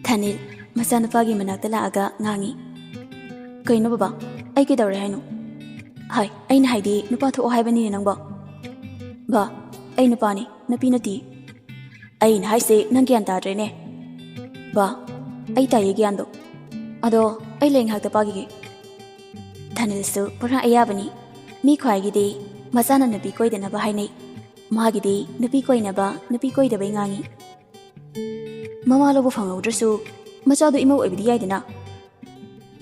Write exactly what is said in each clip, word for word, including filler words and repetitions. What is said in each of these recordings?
ꯊꯥꯅꯤꯜ ꯃꯆꯥꯅꯨꯄꯥꯒꯤ ꯃꯅꯥꯛꯇ ꯂꯥꯛꯑꯒ ꯉꯥꯡꯉꯤ꯫ "ꯀꯩꯅꯣ ꯕꯕꯥ, ꯑꯩ ꯀꯩꯗꯧꯔꯦ ꯍꯥꯏꯅꯣ?" "ꯍꯥꯏ, ꯑꯩꯅ ꯍꯥꯏꯗꯤ ꯅꯨꯄꯥ ꯊꯣꯛꯑꯣ ꯍꯥꯏꯕꯅꯤꯅꯦ ꯅꯪꯕꯣ?" "ꯕꯥ, ꯑꯩ ꯅꯨꯄꯥꯅꯤ, ꯅꯨꯄꯤ ꯅꯠꯇꯦ꯫" "ꯑꯩꯅ ꯍꯥꯏꯁꯦ ꯅꯪ ꯒ꯭ꯌꯥꯟ ꯇꯥꯗ꯭ꯔꯦꯅꯦ꯫" "ꯕꯥ, ꯑꯩ ꯇꯥꯏꯌꯦ ꯒ꯭ꯌꯥꯟꯗꯣ꯫ ꯑꯗꯣ ꯑꯩ ꯂꯥꯏꯔꯤꯛ ꯉꯥꯏꯍꯥꯛꯇ ꯄꯥꯈꯤꯒꯦ꯫" ꯊꯥꯅꯤꯜꯁꯨ ꯄꯨꯔꯥ ꯑꯌꯥꯕꯅꯤ꯫ ꯃꯤ ꯈ꯭ꯋꯥꯏꯒꯤꯗꯤ ꯃꯆꯥꯅ ꯅꯨꯄꯤ ꯀꯣꯏꯗꯅꯕ ꯍꯥꯏꯅꯩ꯫ ꯃꯥꯒꯤꯗꯤ ꯅꯨꯄꯤ ꯀꯣꯏꯅꯕ, ꯅꯨꯄꯤ ꯀꯣꯏꯗꯕꯩ ꯉꯥꯡꯉꯤ꯫ ꯃꯃꯥ ꯂꯧꯕ ꯐꯪꯍꯧꯗ꯭ꯔꯁꯨ ꯃꯆꯥꯗꯣ ꯏꯃꯧ ꯑꯣꯏꯕꯗꯤ ꯌꯥꯏꯗꯅ꯫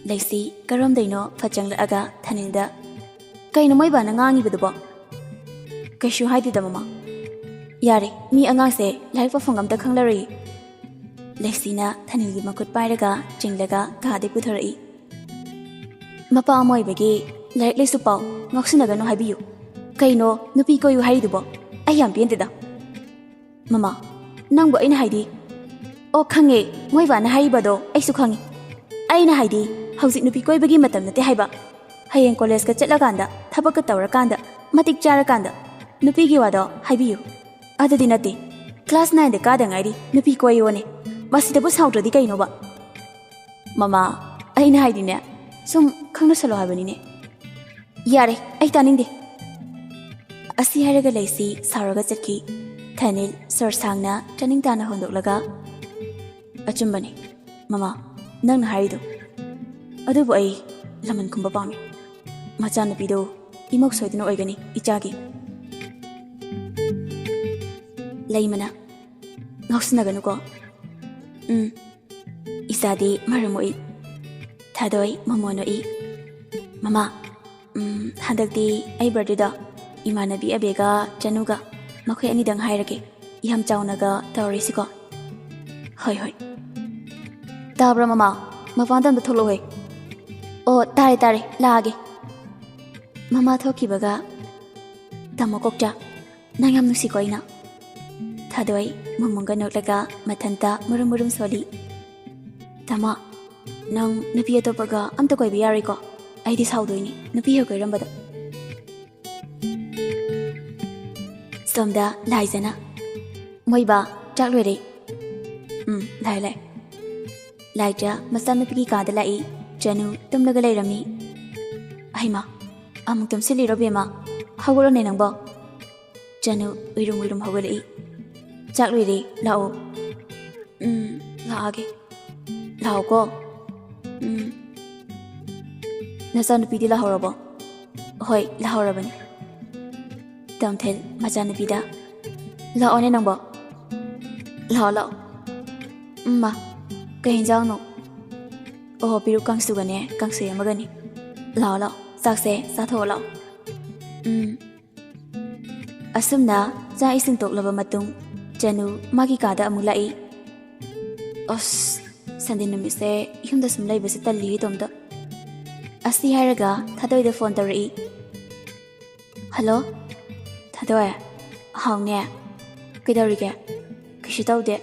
ꯂꯩꯁꯤ ꯀꯔꯣꯝꯗꯩꯅꯣ ꯐꯠ ꯆꯪꯂꯛꯑꯒ ꯊꯥꯅꯤꯜꯗ, "ꯀꯩꯅꯣ ꯃꯣꯏ ꯕꯥꯅ ꯉꯥꯡꯉꯤꯕꯗꯨꯕꯣ?" "ꯀꯩꯁꯨ ꯍꯥꯏꯗꯦꯗ ꯃꯃꯥ꯫" "ꯌꯥꯔꯦ, ꯃꯤ ꯑꯉꯥꯡꯁꯦ ꯂꯥꯏꯔꯤꯛ ꯄꯥꯐꯝ ꯑꯝꯇ ꯈꯪꯂꯔꯣꯏ꯫" ꯂꯩꯁꯤꯅ ꯊꯥꯅꯤꯜꯒꯤ ꯃꯈꯨꯠ ꯄꯥꯏꯔꯒ ꯆꯤꯡꯂꯒ ꯀꯥꯗꯩ ꯄꯨꯊꯣꯔꯛꯏ꯫ "ꯃꯄꯥ ꯑꯃ ꯑꯣꯏꯕꯒꯤ ꯂꯥꯏꯔꯤꯛ ꯂꯥꯏꯁꯨ ꯄꯥꯎ, ꯉꯥꯎꯁꯤꯟꯅꯒꯅꯨ ꯍꯥꯏꯕꯤꯌꯨ꯫ ꯀꯩꯅꯣ ꯅꯨꯄꯤ ꯀꯣꯏꯌꯨ ꯍꯥꯏꯔꯤꯗꯨꯕꯣ? ꯑꯩ ꯌꯥꯝ ꯄꯦꯟꯗꯦꯗ꯫" "ꯃꯃꯥ, ꯅꯪꯕꯨ ꯑꯩꯅ ꯍꯥꯏꯗꯤ꯫" "ꯑꯣ, ꯈꯪꯉꯦ, ꯃꯣꯏ ꯕꯥꯅ ꯍꯥꯏꯔꯤꯕꯗꯣ ꯑꯩꯁꯨ ꯈꯪꯉꯤ꯫ ꯑꯩꯅ ꯍꯥꯏꯗꯤ ꯍꯧꯖꯤꯛ ꯅꯨꯄꯤ ꯀꯣꯏꯕꯒꯤ ꯃꯇꯝ ꯅꯠꯇꯦ ꯍꯥꯏꯕ꯫ ꯍꯌꯦꯡ ꯀꯣꯂꯦꯖꯀ ꯆꯠꯂꯀꯥꯟꯗ, ꯊꯕꯛꯀ ꯇꯧꯔꯀꯥꯟꯗ, ꯃꯇꯤꯛ ꯆꯥꯔꯀꯥꯟꯗ ꯅꯨꯄꯤꯒꯤ ꯋꯥꯗꯣ ꯍꯥꯏꯕꯤꯌꯨ꯫ ꯑꯗꯨꯗꯤ ꯅꯠꯇꯦ, ꯀ꯭ꯂꯥꯁ ꯅꯥꯏꯟꯗ ꯀꯥꯗ ꯉꯥꯏꯔꯤ, ꯅꯨꯄꯤ ꯀꯣꯏꯌꯣꯅꯦ꯫ ꯃꯁꯤꯗꯕꯨ ꯁꯥꯎꯗ꯭ꯔꯗꯤ ꯀꯩꯅꯣꯕ?" "ꯃꯃꯥ, ꯑꯩꯅ ꯍꯥꯏꯗꯤꯅꯦ, ꯁꯨꯝ ꯈꯪꯅꯁꯜꯂꯣ ꯍꯥꯏꯕꯅꯤꯅꯦ꯫" "ꯌꯥꯔꯦ, ꯑꯩ ꯇꯥꯅꯤꯡꯗꯦ꯫" ꯑꯁꯤ ꯍꯥꯏꯔꯒ ꯂꯩꯁꯤ ꯁꯥꯎꯔꯒ ꯆꯠꯈꯤ꯫ ꯊꯥꯅꯤꯜ ꯁꯣꯔ ꯁꯥꯡꯅ ꯆꯥꯅꯤꯡ ꯇꯥꯅ ꯍꯣꯟꯗꯣꯛꯂꯒ, "ꯑꯆꯨꯝꯕꯅꯤ ꯃꯃꯥ, ꯅꯪꯅ ꯍꯥꯏꯔꯤꯗꯣ꯫ ꯑꯗꯨꯕꯨ ꯑꯩ ꯂꯃꯟ ꯈꯨꯝꯕ ꯄꯥꯝꯃꯤ꯫ ꯃꯆꯥꯅꯨꯄꯤꯗꯣ ꯏꯃꯧ ꯁꯣꯏꯗꯅ ꯑꯣꯏꯒꯅꯤ ꯏꯆꯥꯒꯤ꯫" ꯂꯩꯃꯅ, "ꯉꯥꯎꯁꯤꯟꯅꯒꯅꯨꯀꯣ꯫" "ꯎꯝ, ꯏꯆꯥꯗꯤ ꯃꯔꯝ ꯃꯣꯛꯏ꯫" ꯊꯥꯗꯣꯏ ꯃꯃꯣꯟ ꯅꯣꯛꯏ꯫ "ꯃꯃꯥ, ꯎꯝ, ꯍꯟꯗꯛꯇꯤ ꯑꯩ ꯕꯥꯔꯗꯦꯗꯣ ꯏꯃꯥꯟꯅꯕꯤ ꯑꯕꯦꯒ ꯆꯅꯨꯒ ꯃꯈꯣꯏ ꯑꯅꯤꯗꯪ ꯍꯥꯏꯔꯒꯦ꯫ ꯌꯥꯝ ꯆꯥꯎꯅꯒ ꯇꯧꯔꯣꯏꯁꯤꯀꯣ꯫" "ꯍꯣꯏ, ꯍꯣꯏ꯫" "ꯇꯥꯕ꯭ꯔꯥ ꯃꯃꯥ? ꯃꯄꯥꯟꯗ ꯑꯝꯇ ꯊꯣꯛꯂꯛꯑꯣꯍꯦ꯫" "ꯑꯣ, ꯇꯥꯔꯦ, ꯇꯥꯔꯦ, ꯂꯥꯛꯑꯒꯦ꯫" ꯃꯃꯥ ꯊꯣꯛꯈꯤꯕꯒ, "ꯇꯥꯃꯣ ꯀꯣꯛꯆꯥ, ꯅꯪ ꯌꯥꯝ ꯅꯨꯡꯁꯤꯀꯣ ꯑꯩꯅ꯫" ꯊꯥꯗꯣꯏ ꯃꯃꯣꯟꯒ ꯅꯣꯛꯂꯒ ꯃꯊꯟꯇ ꯃꯨꯔꯨꯝ ꯃꯨꯔꯨꯝ ꯁꯣꯜꯂꯤ꯫ "ꯇꯥꯃꯣ, ꯅꯪ ꯅꯨꯄꯤ ꯑꯇꯣꯞꯄꯒ ꯑꯝꯇ ꯀꯣꯏꯕ ꯌꯥꯔꯣꯏꯀꯣ? ꯑꯩꯗꯤ ꯁꯥꯎꯗꯣꯏꯅꯤ ꯅꯨꯄꯤ ꯍꯦꯛ ꯀꯣꯏꯔꯝꯕꯗ꯫" ꯁꯣꯝꯗ ꯂꯥꯏꯖꯅ, "ꯃꯣꯏ ꯕꯥ, ꯆꯥꯛ ꯂꯣꯏꯔꯦ꯫" "ꯎꯝ, ꯂꯥꯏ ꯂꯥꯏ꯫ ꯂꯥꯏꯖꯥ ꯃꯆꯥꯅꯨꯄꯤꯒꯤ ꯀꯥꯗ ꯂꯥꯛꯏ꯫ ꯆꯅꯨ ꯇꯨꯝꯂꯒ ꯂꯩꯔꯝꯃꯤ꯫ "ꯑꯍꯩꯃꯥ, ꯑꯃꯨꯛ ꯇꯨꯝꯁꯤꯜꯂꯤꯔꯣ ꯕꯦꯝꯃ? ꯍꯧꯒꯠꯂꯣꯅꯦ ꯅꯪꯕꯣ!" ꯆꯅꯨ ꯎꯏꯔꯨꯝ ꯎꯏꯔꯨꯝ ꯍꯧꯒꯠꯂꯛꯏ꯫ "ꯆꯥꯛ ꯂꯣꯏꯔꯦ, ꯂꯥꯛꯑꯣ꯫" "ꯎꯝ, ꯂꯥꯛꯑꯒꯦ꯫" "ꯂꯥꯛꯑꯣꯀꯣ꯫" "ꯎꯝ꯫ ꯅꯆꯥꯅꯨꯄꯤꯗꯤ ꯂꯥꯛꯍꯧꯔꯕꯣ?" "ꯍꯣꯏ, ꯂꯥꯛꯍꯧꯔꯕꯅꯤ꯫" ꯇꯣꯝꯊꯤꯜ ꯃꯆꯥꯅꯨꯄꯤꯗ, "ꯂꯥꯛꯑꯣꯅꯦ ꯅꯪꯕꯣ꯫ ꯂꯥꯛꯑꯣ, ꯂꯥꯛꯑꯣ꯫" "ꯎꯝ, ꯃꯥ꯫ ꯀꯩ ꯍꯦꯟꯖꯥꯡꯅꯣ?" "ꯑꯣ, ꯄꯦꯔꯨꯛ ꯀꯥꯡꯁꯨꯒꯅꯦ, ꯀꯥꯡꯁꯣꯏ ꯑꯃꯒꯅꯤ꯫ ꯂꯥꯛꯑꯣ, ꯂꯥꯛꯑꯣ꯫ ꯆꯥꯛꯁꯦ ꯆꯥꯊꯣꯛꯑꯣ ꯂꯥꯛꯑꯣ꯫" "ꯎꯝ꯫" ꯑꯁꯨꯝꯅ ꯆꯥꯛ ꯏꯁꯤꯡ ꯇꯣꯛꯂꯕ ꯃꯇꯨꯡ, ꯆꯅꯨ ꯃꯥꯒꯤ ꯀꯥꯗ ꯑꯃꯨꯛ ꯂꯥꯛꯏ꯫ "ꯑꯁ, ꯁꯟꯗꯦ ꯅꯨꯃꯤꯠꯁꯦ ꯌꯨꯝꯗ ꯁꯨꯝ ꯂꯩꯕꯁꯦ ꯇꯜꯂꯤ ꯏꯇꯣꯝꯇ꯫" ꯑꯁꯤ ꯍꯥꯏꯔꯒ ꯊꯥꯗꯣꯏꯗ ꯐꯣꯟ ꯇꯧꯔꯛꯏ꯫ "ꯍꯜꯂꯣ, ꯊꯥꯗꯣꯏ꯫ ꯍꯥꯎꯅꯦ꯫ ꯀꯩꯗꯧꯔꯤꯒꯦ?" "ꯀꯩꯁꯨ ꯇꯧꯗꯦ꯫"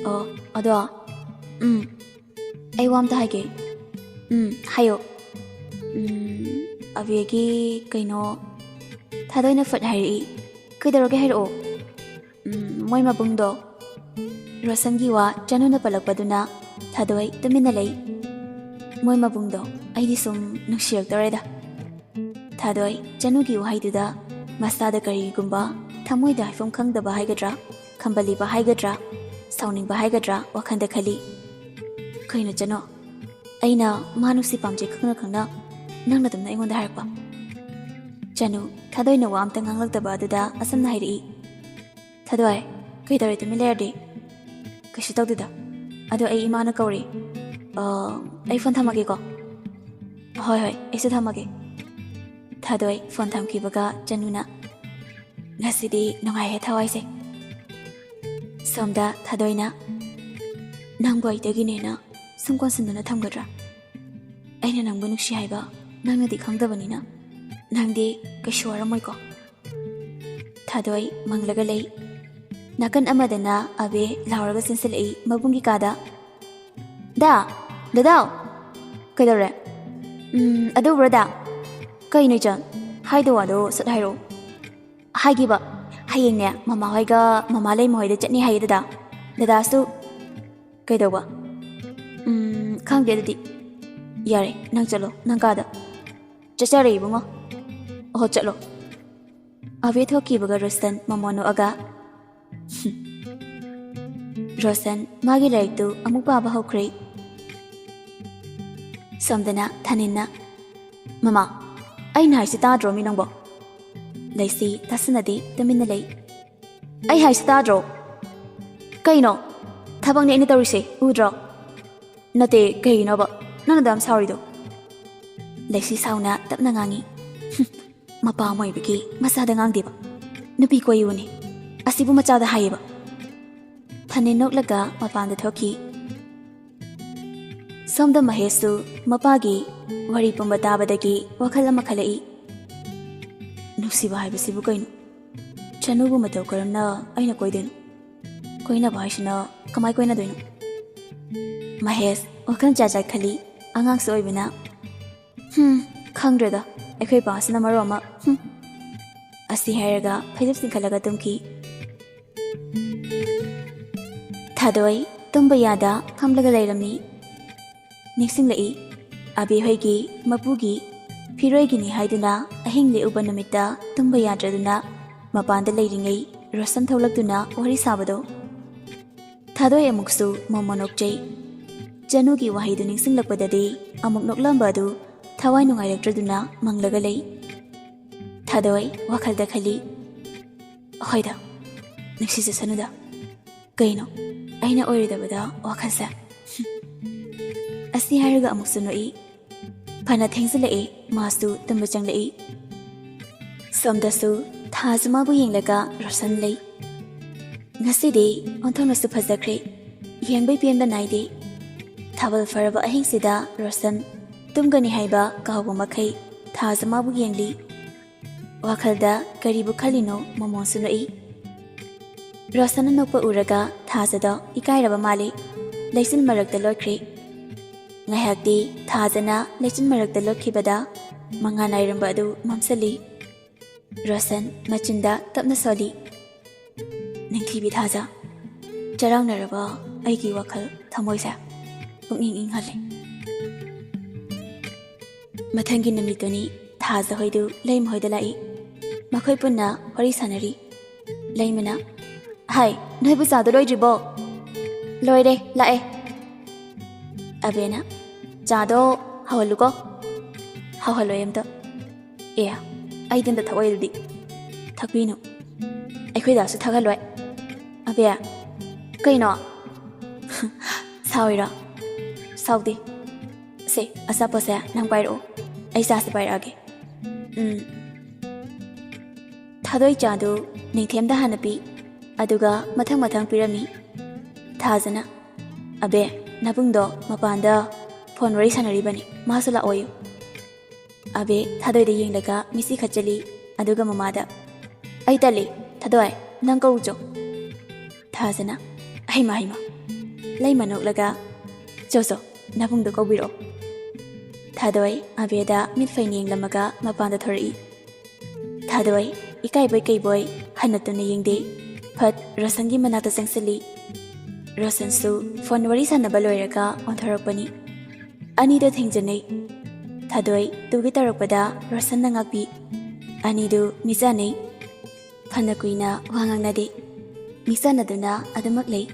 "ꯑꯣ, ꯑꯗꯣ, ꯎꯝ, ꯑꯩ ꯋꯥ ꯑꯝꯇ ꯍꯥꯏꯒꯦ꯫" "ꯎꯝ, ꯍꯥꯏꯌꯣ꯫" "ꯎꯝ, ꯑꯕꯦꯒꯤ ꯀꯩꯅꯣ꯫" ꯊꯥꯗꯣꯏꯅ ꯐꯠ ꯍꯥꯏꯔꯛꯏ꯫ "ꯀꯩꯗꯧꯔꯒꯦ, ꯍꯥꯏꯔꯛꯑꯣ꯫" "ꯎꯝ, ꯃꯣꯏ ꯃꯕꯨꯡꯗꯣ꯫" ꯔꯣꯁꯟꯒꯤ ꯋꯥ ꯆꯅꯨꯅ ꯄꯜꯂꯛꯄꯗꯨꯅ ꯊꯥꯗꯣꯏ ꯇꯨꯃꯤꯟꯅ ꯂꯩ꯫ "ꯃꯣꯏ ꯃꯕꯨꯡꯗꯣ ꯑꯩꯗꯤ ꯁꯨꯝ ꯅꯨꯡꯁꯤꯔꯛꯇꯧꯔꯦꯗ꯫" ꯊꯥꯗꯣꯏ ꯆꯅꯨꯒꯤ ꯋꯥꯍꯩꯗꯨꯗ ꯃꯁꯥꯗ ꯀꯔꯤꯒꯨꯝꯕ ꯊꯃꯣꯏꯗ ꯍꯥꯏꯐꯝ ꯈꯪꯗꯕ ꯍꯥꯏꯒꯗ꯭ꯔꯥ, ꯈꯝꯕꯜꯂꯤꯕ ꯍꯥꯏꯒꯗ꯭ꯔꯥ, ꯁꯥꯎꯅꯤꯡꯕ ꯍꯥꯏꯒꯗ꯭ꯔꯥ ꯋꯥꯈꯜꯗ ꯈꯜꯂꯤ꯫ "ꯀꯩꯅꯣ ꯆꯅꯨ? ꯑꯩꯅ ꯃꯥ ꯅꯨꯡꯁꯤ ꯄꯥꯝꯖꯩ ꯈꯪꯅ ꯈꯪꯅ ꯅꯪꯅ ꯑꯗꯨꯝꯅ ꯑꯩꯉꯣꯟꯗ ꯍꯥꯏꯔꯛꯄ?" ꯆꯅꯨ ꯊꯥꯗꯣꯏꯅ ꯋꯥ ꯑꯝꯇ ꯉꯥꯡꯂꯛꯇꯕ ꯑꯗꯨꯗ ꯑꯁꯨꯝꯅ ꯍꯥꯏꯔꯛꯏ꯫ "ꯊꯥꯗꯣꯏ, ꯀꯩꯗꯧꯔꯦ ꯇꯨꯃꯤꯟ ꯂꯩꯔꯗꯤ?" "ꯀꯩꯁꯨ ꯇꯧꯗꯦꯗ꯫ ꯑꯗꯣ ꯑꯩ ꯏꯃꯥꯅ ꯀꯧꯔꯤ꯫ ꯑ, ꯑꯩ ꯐꯣꯟ ꯊꯝꯃꯒꯦꯀꯣ꯫" "ꯍꯣꯏ, ꯍꯣꯏ, ꯑꯩꯁꯨ ꯊꯝꯃꯒꯦ꯫" ꯊꯥꯗꯣꯏ ꯐꯣꯟ ꯊꯝꯈꯤꯕꯒ ꯆꯅꯨꯅ, "ꯉꯁꯤꯗꯤ ꯅꯨꯡꯉꯥꯏꯍꯦ ꯊꯋꯥꯏꯁꯦ꯫" ꯁꯣꯝꯗ ꯊꯥꯗꯣꯏꯅ, "ꯅꯪꯕꯨ ꯑꯩꯗꯒꯤꯅꯦꯅ ꯁꯨꯝ ꯀꯣꯟꯁꯤꯟꯗꯨꯅ ꯊꯝꯒꯗ꯭ꯔꯥ? ꯑꯩꯅ ꯅꯪꯕꯨ ꯅꯨꯡꯁꯤ ꯍꯥꯏꯕ ꯅꯪꯅꯗꯤ ꯈꯪꯗꯕꯅꯤꯅ ꯅꯪꯗꯤ ꯀꯩꯁꯨ ꯋꯥꯔꯝꯃꯣꯏꯀꯣ?" ꯊꯥꯗꯣꯏ ꯃꯪꯂꯒ ꯂꯩ꯫ ꯅꯥꯀꯟ ꯑꯃꯗꯅ ꯑꯕꯦ ꯂꯥꯎꯔꯒ ꯆꯦꯟꯁꯤꯜꯂꯛꯏ ꯃꯕꯨꯡꯒꯤ ꯀꯥꯗ꯫ "ꯗꯥ! ꯗꯗꯥꯎ!" "ꯀꯩꯗꯧꯔꯦ?" "ꯎꯝ, ꯑꯗꯨ ꯎꯕ꯭ꯔꯥ ꯗꯥ?" "ꯀꯩꯅꯣ ꯏꯆꯟ? ꯍꯥꯏꯗꯧ ꯋꯥꯗꯣ ꯁꯠ ꯍꯥꯏꯔꯛꯑꯣ꯫" "ꯍꯥꯏꯒꯦꯕ, ꯍꯌꯦꯡꯅꯦ ꯃꯃꯥ ꯍꯣꯏꯒ ꯃꯃꯥ ꯂꯩꯃ ꯍꯣꯏꯗ ꯆꯠꯅꯤ ꯍꯥꯏꯌꯦ ꯗꯗꯥ꯫ ꯗꯗꯥꯁꯨ꯫" "ꯀꯩꯗꯧꯕ?" ꯈꯪꯗꯦ ꯑꯗꯨꯗꯤ꯫ ꯌꯥꯔꯦ, ꯅꯪ ꯆꯠꯂꯣ, ꯅꯪ ꯀꯥꯗ꯫ ꯆꯠꯆꯔꯦ ꯏꯕꯨꯡꯉꯣ꯫ ꯑꯣꯍꯣ, ꯆꯠꯂꯣ꯫ ꯑꯕꯦ ꯊꯣꯛꯈꯤꯕꯒ ꯔꯣꯁꯟ ꯃꯃꯣꯟ ꯅꯣꯛꯑꯒ, ꯔꯣꯁꯟ ꯃꯥꯒꯤ ꯂꯥꯏꯔꯤꯛꯇꯨ ꯑꯃꯨꯛ ꯄꯥꯕ ꯍꯧꯈ꯭ꯔꯦ꯫ ꯁꯣꯝꯗꯅ ꯊꯥꯅꯤꯟꯅ, "ꯃꯃꯥ, ꯑꯩꯅ ꯍꯥꯏꯁꯤ ꯇꯥꯗ꯭ꯔꯣ ꯃꯤ ꯅꯪꯕꯣ?" ꯂꯩꯁꯤ ꯇꯥꯁꯟꯅꯗꯦ, ꯇꯨꯃꯤꯟꯅ ꯂꯩ꯫ "ꯑꯩ ꯍꯥꯏꯁꯤ ꯇꯥꯗ꯭ꯔꯣ? ꯀꯩꯅꯣ? ꯊꯕꯛꯅꯦ ꯑꯩꯅ ꯇꯧꯔꯤꯁꯦ, ꯎꯗ꯭ꯔꯣ?" "ꯅꯠꯇꯦ, ꯀꯩꯒꯤꯅꯣꯕ ꯅꯪꯅ ꯑꯗꯨꯌꯥꯝ ꯁꯥꯎꯔꯤꯗꯣ?" ꯂꯩꯁꯤ ꯁꯥꯎꯅ ꯇꯞꯅ ꯉꯥꯡꯉꯤ꯫ "ꯍꯨꯝ, ꯃꯄꯥ ꯑꯃ ꯑꯣꯏꯕꯒꯤ ꯃꯆꯥꯗ ꯉꯥꯡꯗꯦꯕ꯫ ꯅꯨꯄꯤ ꯀꯣꯏꯌꯨꯅꯦ꯫ ꯑꯁꯤꯕꯨ ꯃꯆꯥꯗ ꯍꯥꯏꯌꯦꯕ?" ꯊꯥꯅꯤꯟ ꯅꯣꯛꯂꯒ ꯃꯄꯥꯟꯗ ꯊꯣꯛꯈꯤ꯫ ꯁꯣꯝꯗ ꯃꯍꯦꯁꯁꯨ ꯃꯄꯥꯒꯤ ꯋꯥꯔꯤ ꯄꯨꯝꯕ ꯇꯥꯕꯗꯒꯤ ꯋꯥꯈꯜ ꯑꯃ ꯈꯜꯂꯛꯏ꯫ "ꯅꯨꯡꯁꯤꯕ ꯍꯥꯏꯕꯁꯤꯕꯨ ꯀꯩꯅꯣ? ꯆꯅꯨꯕꯨ ꯃꯇꯧ ꯀꯔꯝꯅ ꯑꯩꯅ ꯀꯣꯏꯗꯣꯏꯅꯣ? ꯀꯣꯏꯅꯕ ꯍꯥꯏꯁꯤꯅ ꯀꯃꯥꯏ ꯀꯣꯏꯅꯗꯣꯏꯅꯣ?" ꯃꯍꯦꯁ ꯋꯥꯈꯜ ꯖꯥꯠ ꯖꯥꯠ ꯈꯜꯂꯤ, ꯑꯉꯥꯡꯁꯨ ꯑꯣꯏꯕꯅ꯫ "ꯍꯨꯝ, ꯈꯪꯗ꯭ꯔꯦꯗ, ꯑꯩꯈꯣꯏ ꯄꯥꯁꯤꯅ ꯃꯔꯣꯜ ꯑꯃ, ꯍꯨꯝ꯫" ꯑꯁꯤ ꯍꯥꯏꯔꯒ ꯐꯩꯖꯨꯞ ꯆꯤꯡꯈꯠꯂꯒ ꯇꯨꯝꯈꯤ꯫ ꯊꯥꯗꯣꯏ ꯇꯨꯝꯕ ꯌꯥꯗ ꯐꯝꯂꯒ ꯂꯩꯔꯝꯃꯤ꯫ ꯅꯤꯡꯁꯤꯡꯂꯛꯏ, ꯑꯕꯦ ꯍꯣꯏꯒꯤ ꯃꯄꯨꯒꯤ ꯐꯤꯔꯣꯏꯒꯤꯅꯤ ꯍꯥꯏꯗꯨꯅ ꯑꯍꯤꯡ ꯂꯦꯛꯎꯕ ꯅꯨꯃꯤꯠꯇ ꯇꯨꯝꯕ ꯌꯥꯗ꯭ꯔꯗꯨꯅ ꯃꯄꯥꯟꯗ ꯂꯩꯔꯤꯉꯩ ꯔꯣꯁꯟ ꯊꯣꯛꯂꯛꯇꯨꯅ ꯋꯥꯔꯤ ꯁꯥꯕꯗꯣ꯫ ꯊꯥꯗꯣꯏ ꯑꯃꯨꯛꯁꯨ ꯃꯣꯃꯣ ꯅꯣꯛꯆꯩ꯫ ꯆꯅꯨꯒꯤ ꯋꯥꯍꯩꯗꯨ ꯅꯤꯡꯁꯤꯡꯂꯛꯄꯗꯗꯤ ꯑꯃꯨꯛ ꯅꯣꯛꯂꯝꯕ ꯑꯗꯨ ꯊꯋꯥꯏ ꯅꯨꯡꯉꯥꯏꯔꯛꯇ꯭ꯔꯗꯨꯅ ꯃꯪꯂꯒ ꯂꯩ꯫ ꯊꯥꯗꯣꯏ ꯋꯥꯈꯜꯗ ꯈꯜꯂꯤ, "ꯍꯣꯏꯗ, ꯅꯨꯡꯁꯤꯖꯁꯅꯨꯗ꯫ ꯀꯩꯅꯣ, ꯑꯩꯅ ꯑꯣꯏꯔꯣꯏꯗꯕꯗ ꯋꯥꯈꯜꯁꯦ?" ꯑꯁꯤ ꯍꯥꯏꯔꯒ ꯑꯃꯨꯛꯁꯨ ꯅꯣꯛꯏ꯫ ꯐꯅ ꯊꯦꯡꯖꯤꯜꯂꯛꯏ, ꯃꯥꯁꯨ ꯇꯨꯝꯕ ꯆꯪꯂꯛꯏ꯫ ꯁꯣꯝꯗꯁꯨ ꯊꯥꯁꯨ ꯃꯥꯕꯨ ꯌꯦꯡꯂꯒ ꯔꯣꯁꯟ ꯂꯩ꯫ ꯉꯁꯤꯗꯤ ꯑꯣꯟꯊꯣꯛꯅꯁꯨ ꯐꯖꯈ꯭ꯔꯦ, ꯌꯦꯡꯕꯩ ꯄꯦꯟꯕ ꯅꯥꯏꯗꯦ꯫ ꯊꯥꯕꯜ ꯐꯔꯕ ꯑꯍꯤꯡꯁꯤꯗ ꯔꯣꯁꯟ ꯇꯨꯝꯒꯅꯤ ꯍꯥꯏꯕ ꯀꯥꯎꯕ ꯃꯈꯩ ꯊꯥꯁꯨ ꯃꯥꯕꯨ ꯌꯦꯡꯂꯤ꯫ ꯋꯥꯈꯜꯗ ꯀꯔꯤꯕꯨ ꯈꯜꯂꯤꯅꯣ ꯃꯣꯃꯣꯟꯁꯨ ꯅꯣꯛꯏ꯫ ꯔꯣꯁꯟꯅ ꯅꯣꯛꯄ ꯎꯔꯒ ꯊꯥꯖꯗꯣ ꯏꯀꯥꯏꯔꯕ ꯃꯥꯜꯂꯤ꯫ ꯂꯩꯆꯤꯜ ꯃꯔꯛꯇ ꯂꯣꯠꯈ꯭ꯔꯦ꯫ ꯉꯥꯏꯍꯥꯛꯇꯤ ꯊꯥꯖꯅ ꯂꯩꯆꯤꯜ ꯃꯔꯛꯇ ꯂꯣꯠꯈꯤꯕꯗ ꯃꯉꯥꯜ ꯅꯥꯏꯔꯝꯕ ꯑꯗꯨ ꯃꯝꯁꯤꯜꯂꯤ꯫ ꯔꯣꯁꯟ ꯃꯆꯤꯟꯗ ꯇꯞꯅ ꯁꯣꯜꯂꯤ, "ꯅꯤꯡꯊꯤꯕꯤ ꯊꯥꯖ, ꯆꯔꯥꯡꯅꯔꯕ ꯑꯩꯒꯤ ꯋꯥꯈꯜ ꯊꯃꯣꯏꯁꯦ?" ꯄꯨꯛꯅꯤꯡ ꯏꯪꯍꯜꯂꯦ꯫ ꯃꯊꯪꯒꯤ ꯅꯨꯃꯤꯠꯇꯨꯅꯤ꯫ ꯊꯥꯖ ꯍꯣꯏꯗꯨ ꯂꯩꯃ ꯍꯣꯏꯗ ꯂꯥꯛꯏ꯫ ꯃꯈꯣꯏ ꯄꯨꯟꯅ ꯋꯥꯔꯤ ꯁꯥꯟꯅꯔꯤ꯫ ꯂꯩꯃꯅ, "ꯍꯥꯏ, ꯅꯣꯏꯕꯨ ꯆꯥꯗꯣ ꯂꯣꯏꯗ꯭ꯔꯤꯕꯣ?" "ꯂꯣꯏꯔꯦ, ꯂꯥꯛꯑꯦ꯫" ꯑꯕꯦꯅ, "ꯆꯥꯗꯣ ꯍꯧꯍꯜꯂꯨꯀꯣ꯫" "ꯍꯧꯍꯜꯂꯣꯏ ꯑꯝꯇ꯫" "ꯑꯦ, ꯑꯩꯗꯤ ꯑꯝꯇ ꯊꯛꯑꯣꯏ ꯑꯗꯨꯗꯤ꯫" "ꯊꯛꯄꯤꯅꯨ꯫" "ꯑꯩꯈꯣꯏ ꯗꯥꯁꯨ ꯊꯛꯍꯜꯂꯣꯏ꯫" "ꯑꯕꯦ, ꯀꯩꯅꯣ?" "ꯁꯥꯎꯔꯤꯔꯣ?" "ꯁꯥꯎꯗꯦ꯫ ꯁꯦ, ꯑꯆꯥꯄꯣꯠꯁꯦ ꯅꯪ ꯄꯥꯏꯔꯛꯑꯣ, ꯑꯩ ꯆꯥꯁꯦ ꯄꯥꯏꯔꯛꯑꯒꯦ꯫" "ꯎꯝ꯫" ꯊꯥꯗꯣꯏ ꯆꯥꯗꯨ ꯅꯤꯡꯊꯦꯝꯗ ꯍꯥꯟꯅ ꯄꯤ, ꯑꯗꯨꯒ ꯃꯊꯪ ꯃꯊꯪ ꯄꯤꯔꯝꯃꯤ꯫ ꯊꯥꯖꯅ, "ꯑꯕꯦ, ꯅꯕꯨꯡꯗꯣ ꯃꯄꯥꯟꯗ ꯐꯣꯟ ꯋꯥꯔꯤ ꯁꯥꯟꯅꯔꯤꯕꯅꯤ, ꯃꯥꯁꯨ ꯂꯥꯛꯑꯣꯌꯨ꯫" ꯑꯕꯦ ꯊꯥꯗꯣꯏꯗ ꯌꯦꯡꯂꯒ ꯃꯤꯠꯁꯤ ꯈꯠꯆꯜꯂꯤ, ꯑꯗꯨꯒ ꯃꯃꯥꯗ, "ꯑꯩ ꯇꯜꯂꯤ, ꯊꯥꯗꯣꯏ, ꯅꯪ ꯀꯧꯔꯨꯆꯣ꯫" ꯊꯥꯖꯅ, "ꯍꯩꯃ, ꯍꯩꯃ꯫" ꯂꯩꯃ ꯅꯣꯛꯂꯒ, "ꯆꯣ, ꯆꯣ, ꯅꯕꯨꯡꯗꯣ ꯀꯧꯕꯤꯔꯛꯑꯣ꯫" ꯊꯥꯗꯣꯏ ꯑꯕꯦꯗ ꯃꯤꯠꯐꯩꯅ ꯌꯦꯡꯂꯝꯃꯒ ꯃꯄꯥꯟꯗ ꯊꯣꯔꯛꯏ꯫ ꯊꯥꯗꯣꯏ ꯏꯀꯥꯏꯕꯣꯏ ꯀꯩꯕꯣꯏ ꯍꯟꯅ ꯇꯨꯟꯅ ꯌꯦꯡꯗꯦ꯫ ꯐꯠ ꯔꯣꯁꯟꯒꯤ ꯃꯅꯥꯛꯇ ꯆꯪꯁꯤꯜꯂꯤ꯫ ꯔꯣꯁꯟꯁꯨ ꯐꯣꯟ ꯋꯥꯔꯤ ꯁꯥꯟꯅꯕ ꯂꯣꯏꯔꯒ ꯑꯣꯟꯊꯣꯔꯛꯄꯅꯤ꯫ ꯑꯅꯤꯗꯣ ꯊꯦꯡꯖꯤꯟꯅꯩ꯫ ꯊꯥꯗꯣꯏ ꯇꯨꯒꯦ ꯇꯧꯔꯛꯄꯗ ꯔꯣꯁꯟꯅ ꯉꯥꯛꯄꯤ꯫ ꯑꯅꯤꯗꯨ ꯃꯤꯆꯥꯟꯅꯩ꯫ ꯐꯅ ꯀꯨꯏꯅ ꯋꯥ ꯉꯥꯡꯅꯗꯦ꯫ ꯃꯤꯆꯥꯟꯅꯗꯨꯅ ꯑꯗꯨꯃꯛ ꯂꯩ꯫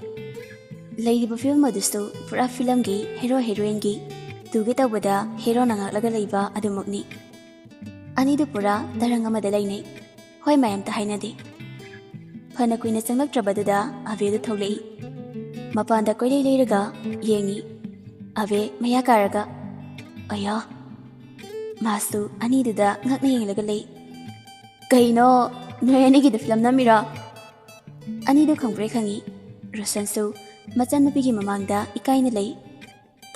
ꯂꯩꯔꯤꯕ ꯐꯤꯕꯝ ꯑꯗꯨꯁꯨ ꯄꯨꯔꯥ ꯐꯤꯂꯝꯒꯤ ꯍꯦꯔꯣ ꯍꯦꯔꯣꯏꯟꯒꯤ ꯇꯨꯒꯦ ꯇꯧꯕꯗ ꯍꯦꯔꯣꯅ ꯉꯥꯛꯂꯒ ꯂꯩꯕ ꯑꯗꯨꯃꯛꯅꯤ꯫ ꯑꯅꯤꯗꯨ ꯄꯨꯔꯥ ꯇꯔꯪ ꯑꯃꯗ ꯂꯩꯅꯩ꯫ ꯍꯣꯏ ꯃꯌꯥꯝꯇ ꯍꯥꯏꯅꯗꯦ꯫ ꯐꯅ ꯀꯨꯏꯅ ꯆꯪꯂꯛꯇ꯭ꯔꯕꯗꯨꯗ ꯑꯕꯦꯗꯨ ꯊꯣꯛꯂꯛꯏ꯫ ꯃꯄꯥꯟꯗ ꯀꯣꯏꯂꯩ ꯂꯩꯔꯒ ꯌꯦꯡꯉꯤ꯫ ꯑꯕꯦ ꯃꯌꯥ ꯀꯥꯔꯒ, "ꯑꯌꯥ!" ꯃꯥꯁꯨ ꯑꯅꯤꯗꯨꯗ ꯉꯛꯅ ꯌꯦꯡꯂꯒ ꯂꯩ꯫ "ꯀꯩꯅꯣ, ꯅꯣꯏ ꯑꯅꯤꯒꯤꯗ ꯐꯤꯂꯝ ꯅꯝꯃꯤꯔꯣ?" ꯑꯅꯤꯗꯨ ꯈꯪꯕ꯭ꯔꯦ ꯈꯪꯉꯤ꯫ ꯔꯣꯁꯟꯁꯨ ꯃꯆꯟꯅꯨꯄꯤꯒꯤ ꯃꯃꯥꯡꯗ ꯏꯀꯥꯏꯅ ꯂꯩ꯫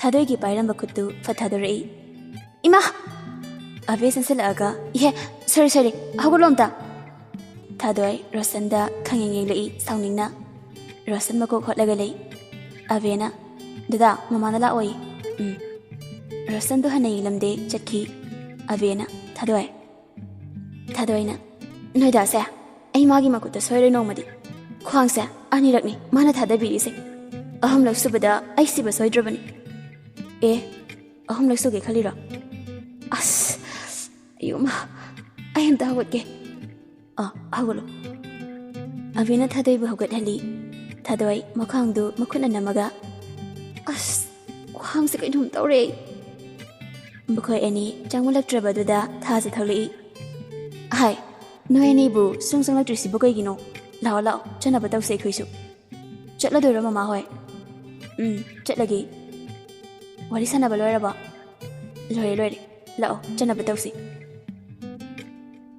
ꯊꯥꯗꯣꯏꯒꯤ ꯄꯥꯏꯔꯝꯕ ꯈꯨꯠꯇꯨ ꯐꯠ ꯊꯥꯗꯣꯔꯛꯏ꯫ "ꯏꯃꯥ!" ꯑꯕꯦ ꯆꯪꯁꯤꯜꯂꯛꯑꯒ, "ꯏꯍꯦ, ꯁꯣꯔꯤ, ꯁꯣꯔꯤ, ꯍꯧꯒꯠꯂꯣ ꯑꯝꯇ!" ꯊꯥꯗꯣꯏ ꯔꯣꯁꯟꯗ ꯈꯪꯌꯦꯡ ꯌꯦꯡꯂꯛꯏ ꯁꯥꯎꯅꯤꯡꯅ꯫ ꯔꯣꯁꯟ ꯃꯀꯣꯛ ꯍꯣꯠꯂꯒ ꯂꯩ꯫ ꯑꯕꯦꯅ, "ꯗꯗꯥ, ꯃꯃꯥꯅ ꯂꯥꯛꯑꯣꯏ꯫" "ꯎꯝ꯫" ꯔꯣꯁꯟꯗꯨ ꯍꯟꯅ ꯌꯦꯡꯂꯝꯗꯦ, ꯆꯠꯈꯤ꯫ ꯑꯕꯦꯅ, "ꯊꯥꯗꯣꯏ꯫" ꯊꯥꯗꯣꯏꯅ, "ꯅꯣꯏꯗꯥꯁꯦ, ꯑꯩ ꯃꯥꯒꯤ ꯃꯈꯨꯠꯇ ꯁꯣꯏꯔꯣꯏ ꯅꯣꯡꯃꯗꯤ꯫ ꯈ꯭ꯋꯥꯡꯁꯦ ꯑꯅꯤꯔꯛꯅꯤ ꯃꯥꯅ ꯊꯥꯗꯕꯤꯔꯤꯁꯦ꯫ ꯑꯍꯨꯝꯂꯛ ꯁꯨꯕꯗ ꯑꯩ ꯁꯤꯕ ꯁꯣꯏꯗ꯭ꯔꯕꯅꯤ꯫ ꯑꯦ, ꯑꯍꯨꯝꯂꯛ ꯁꯨꯒꯦ ꯈꯜꯂꯤꯔꯣ? ꯑꯁ, ꯑꯌꯨꯃ, ꯑꯩ ꯑꯝꯇ ꯍꯧꯒꯠꯀꯦ꯫ ꯑ, ꯍꯧꯒꯠꯂꯣ꯫ ꯑꯕꯤꯅ ꯊꯥꯗꯣꯏꯕꯨ ꯍꯧꯒꯠꯍꯜꯂꯤ꯫ ꯊꯥꯗꯣꯏ ꯃꯈ꯭ꯋꯥꯡꯗꯨ ꯃꯈꯨꯠꯅ ꯅꯝꯃꯒ, "ꯑꯁ, ꯈ꯭ꯋꯥꯡꯁꯦ ꯀꯩꯅꯣꯝ ꯇꯧꯔꯦ꯫" ꯃꯈꯣꯏ ꯑꯅꯤ ꯆꯪꯃꯜꯂꯛꯇ꯭ꯔꯕꯗꯨꯗ ꯊꯥꯁꯨ ꯊꯣꯛꯂꯛꯏ꯫ "ꯍꯥꯏ, ꯅꯣꯏ ꯑꯅꯤꯕꯨ ꯁꯨꯡ ꯆꯪꯂꯛꯇ꯭ꯔꯤꯁꯤꯕꯨ ꯀꯩꯒꯤꯅꯣ? ꯂꯥꯛꯑꯣ, ꯂꯥꯛꯑꯣ, ꯆꯠꯅꯕ ꯇꯧꯁꯦ ꯑꯩꯈꯣꯏꯁꯨ꯫" "ꯆꯠꯂꯗꯣꯏꯔꯣ, ꯃꯃꯥ ꯍꯣꯏ?" "ꯎꯝ, ꯆꯠꯂꯒꯦ꯫" "ꯋꯥꯔꯤ ꯁꯥꯟꯅꯕ ꯂꯣꯏꯔꯕꯣ?" "ꯂꯣꯏꯔꯦ, ꯂꯣꯏꯔꯦ꯫ ꯂꯥꯛꯑꯣ, ꯆꯠꯅꯕ ꯇꯧꯁꯤ꯫"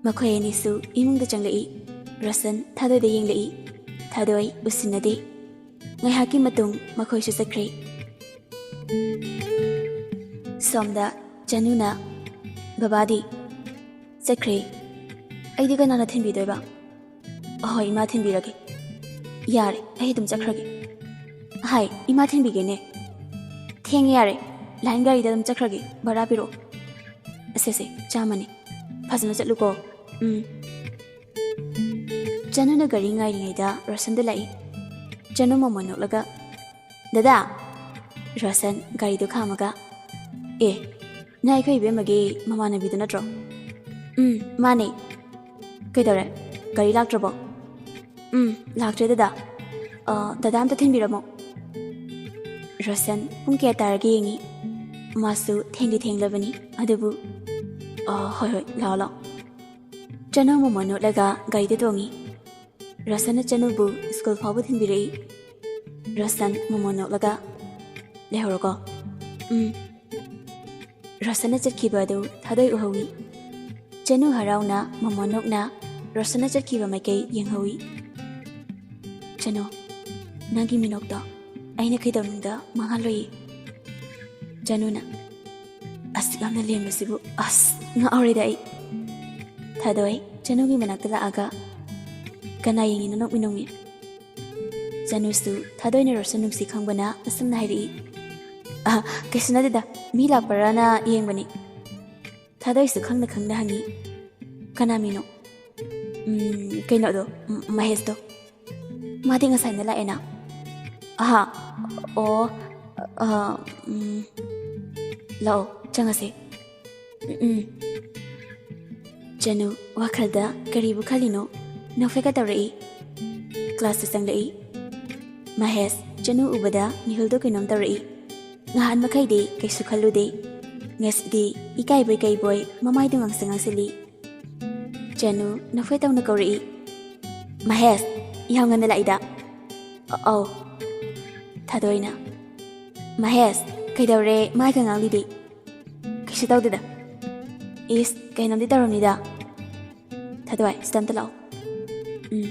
ꯃꯈꯣꯏ ꯑꯅꯤꯁꯨ ꯏꯃꯨꯡꯗ ꯆꯪꯂꯛꯏ꯫ ꯔꯣꯁꯟ ꯊꯥꯗꯣꯏꯗ ꯌꯦꯡꯂꯛꯏ꯫ ꯊꯥꯗꯣꯏ ꯎꯁꯤꯟꯅꯗꯦ꯫ ꯉꯥꯏꯍꯥꯛꯀꯤ ꯃꯇꯨꯡ ꯃꯈꯣꯏꯁꯨ ꯆꯠꯈ꯭ꯔꯦ꯫ ꯁꯣꯝꯗ ꯆꯅꯨꯅ, "ꯕꯕꯥꯗꯤ?" "ꯆꯠꯈ꯭ꯔꯦ꯫" "ꯑꯩꯗꯤ ꯀꯅꯥꯅ ꯊꯤꯟꯕꯤꯗꯣꯏꯕ?" "ꯑꯍꯣꯏ, ꯏꯃꯥ ꯊꯤꯟꯕꯤꯔꯒꯦ꯫" "ꯌꯥꯔꯦ, ꯑꯩ ꯑꯗꯨꯝ ꯆꯠꯈ꯭ꯔꯒꯦ꯫" "ꯍꯥꯏ, ꯏꯃꯥ ꯊꯤꯟꯕꯤꯒꯦꯅꯦ꯫" "ꯊꯦꯡꯉꯦ, ꯌꯥꯔꯦ, ꯂꯥꯏꯟ ꯒꯥꯔꯤꯗ ꯑꯗꯨꯝ ꯆꯠꯈ꯭ꯔꯒꯦ, ꯚꯔꯥ ꯄꯤꯔꯛꯑꯣ꯫" "ꯑꯁꯦ, ꯑꯁꯦ, ꯆꯥꯝꯃꯅꯤ꯫ ꯐꯖꯅ ꯆꯠꯂꯨꯀꯣ꯫" "ꯎꯝ꯫" ꯆꯅꯨꯅ ꯒꯥꯔꯤ ꯉꯥꯏꯔꯤꯉꯩꯗ ꯔꯣꯁꯟꯗ ꯂꯥꯛꯏ꯫ ꯆꯅꯨ ꯃꯃꯣꯟ ꯅꯣꯛꯂꯒ, "ꯗꯗꯥ!" ꯔꯣꯁꯟ ꯒꯥꯔꯤꯗꯨ ꯈꯥꯝꯃꯒ, "ꯑꯦ, ꯅꯪ ꯑꯩꯈꯣꯏ ꯏꯕꯦꯝꯃꯒꯤ ꯃꯃꯥꯟꯅꯕꯤꯗꯨ ꯅꯠꯇ꯭ꯔꯣ?" "ꯎꯝ, ꯃꯥꯅꯦ꯫" "ꯀꯩꯗꯧꯔꯦ? ꯒꯥꯔꯤ ꯂꯥꯛꯇ꯭ꯔꯕꯣ?" "ꯎꯝ, ꯂꯥꯛꯇ꯭ꯔꯦ ꯗꯗꯥ꯫ ꯑ, ꯗꯗꯥ ꯑꯝꯇ ꯊꯤꯟꯕꯤꯔꯝꯃꯣ꯫" ꯔꯣꯁꯟ ꯄꯨꯡ ꯀꯌꯥ ꯇꯥꯔꯒꯦ ꯌꯦꯡꯉꯤ꯫ ꯃꯥꯁꯨ ꯊꯦꯡꯗꯤ ꯊꯦꯡꯂꯕꯅꯤ, ꯑꯗꯨꯕꯨ, "ꯑ, ꯍꯣꯏ, ꯍꯣꯏ, ꯂꯥꯛꯑꯣ, ꯂꯥꯛꯑꯣ꯫" ꯆꯅꯨ ꯃꯃꯣꯟ ꯅꯣꯠꯂꯒ ꯒꯥꯔꯤꯗ ꯇꯣꯡꯉꯤ꯫ ꯔꯣꯁꯟꯅ ꯆꯅꯨꯕꯨ ꯁ꯭ꯀꯨꯜ ꯐꯥꯎꯕ ꯊꯤꯟꯕꯤꯔꯛꯏ꯫ ꯔꯣꯁꯟ ꯃꯃꯣꯟ ꯅꯣꯛꯂꯒ, "ꯂꯩꯍꯧꯔꯣꯀꯣ꯫" "ꯎꯝ꯫" ꯔꯣꯁꯟꯅ ꯆꯠꯈꯤꯕ ꯑꯗꯨ ꯊꯥꯗꯣꯏ ꯎꯍꯧꯏ꯫ ꯆꯅꯨ ꯍꯔꯥꯎꯅ ꯃꯃꯣꯟ ꯅꯣꯛꯅ ꯔꯣꯁꯟꯅ ꯆꯠꯈꯤꯕ ꯃꯥꯏꯀꯩ ꯌꯦꯡꯍꯧꯏ꯫ "ꯆꯅꯨ, ꯅꯪꯒꯤ ꯃꯤꯅꯣꯛꯇꯣ ꯑꯩꯅ ꯀꯩꯗꯧꯅꯨꯡꯗ ꯃꯥꯡꯍꯜꯂꯣꯏꯌꯦ꯫" ꯆꯅꯨꯅ, "ꯑꯁ, ꯌꯥꯝꯅ ꯂꯦꯝꯕꯁꯤꯕꯨ, ꯑꯁ, ꯉꯥꯎꯔꯦꯗ ꯑꯩ꯫" ꯊꯥꯗꯣꯏ ꯆꯅꯨꯒꯤ ꯃꯅꯥꯛꯇ ꯂꯥꯛꯑꯒ, "ꯀꯅꯥ ꯌꯦꯡꯉꯤꯅꯣ ꯅꯣꯛꯃꯤ ꯅꯣꯛꯃꯤ?" ꯆꯅꯨꯁꯨ ꯊꯥꯗꯣꯏꯅ ꯔꯣꯁꯟ ꯅꯨꯡꯁꯤ ꯈꯪꯕꯅ ꯑꯁꯨꯝꯅ ꯍꯥꯏꯔꯛꯏ, "ꯑ, ꯀꯩꯁꯨ ꯅꯠꯇꯦꯗ, ꯃꯤ ꯂꯥꯛꯄ꯭ꯔꯥꯅ ꯌꯦꯡꯕꯅꯤ꯫" ꯊꯥꯗꯣꯏꯁꯨ ꯈꯪꯅ ꯈꯪꯅ ꯍꯪꯉꯤ, "ꯀꯅꯥ ꯃꯤꯅꯣ?" "ꯎꯝ, ꯀꯩꯅꯣꯗꯣ, ꯎꯝ, ꯃꯍꯦꯁꯇꯣ꯫ ꯃꯥꯗꯤ ꯉꯁꯥꯏꯅ ꯂꯥꯛꯑꯦꯅ꯫" "ꯑꯍꯥ, ꯑꯣ, ꯑ, ꯎꯝ, ꯂꯥꯛꯑꯣ, ꯆꯪꯉꯁꯦ꯫ ꯎꯝ, ꯎꯝ꯫ ꯆꯅꯨ ꯋꯥꯈꯜꯗ ꯀꯔꯤꯕꯨ ꯈꯜꯂꯤꯅꯣ? ꯅꯣꯛꯐꯦꯠꯀ ꯇꯧꯔꯛꯏ꯫ ꯀ꯭ꯂꯥꯁꯇ ꯆꯪꯂꯛꯏ꯫ ꯃꯍꯦꯁ ꯆꯅꯨ ꯎꯕꯗ ꯃꯤꯍꯨꯜꯗꯣ ꯀꯩꯅꯣꯝ ꯇꯧꯔꯛꯏ꯫ ꯉꯍꯥꯟ ꯃꯈꯩꯗꯤ ꯀꯩꯁꯨ ꯈꯜꯂꯨꯗꯦ꯫ ꯉꯁꯤꯗꯤ ꯏꯀꯥꯏꯕꯣꯏ ꯀꯩꯕꯣꯏ ꯃꯃꯥꯏꯗꯣ ꯉꯥꯡꯁꯪ ꯉꯥꯡꯁꯤꯜꯂꯤ꯫ ꯆꯅꯨ ꯅꯣꯛꯐꯦꯠ ꯇꯧꯅ ꯀꯧꯔꯛꯏ꯫ "ꯃꯍꯦꯁ, ꯌꯥꯝ ꯉꯟꯅ ꯂꯥꯛꯏꯗ꯫" "ꯑ-, ꯑꯧ꯫" ꯊꯥꯗꯣꯏꯅ꯫ "ꯃꯍꯦꯁ, ꯀꯩꯗꯧꯔꯦ ꯃꯥꯏꯒ ꯉꯥꯡꯂꯤꯗꯤ?" "ꯀꯩꯁꯨ ꯇꯧꯗꯦꯗ꯫" "ꯏꯁ, ꯀꯩꯅꯣꯝꯗꯤ ꯇꯧꯔꯝꯅꯤꯗ꯫" "ꯊꯥꯗꯣꯏ, ꯁꯤꯗ ꯑꯝꯇ ꯂꯥꯛꯑꯣ꯫" ꯎꯝ꯫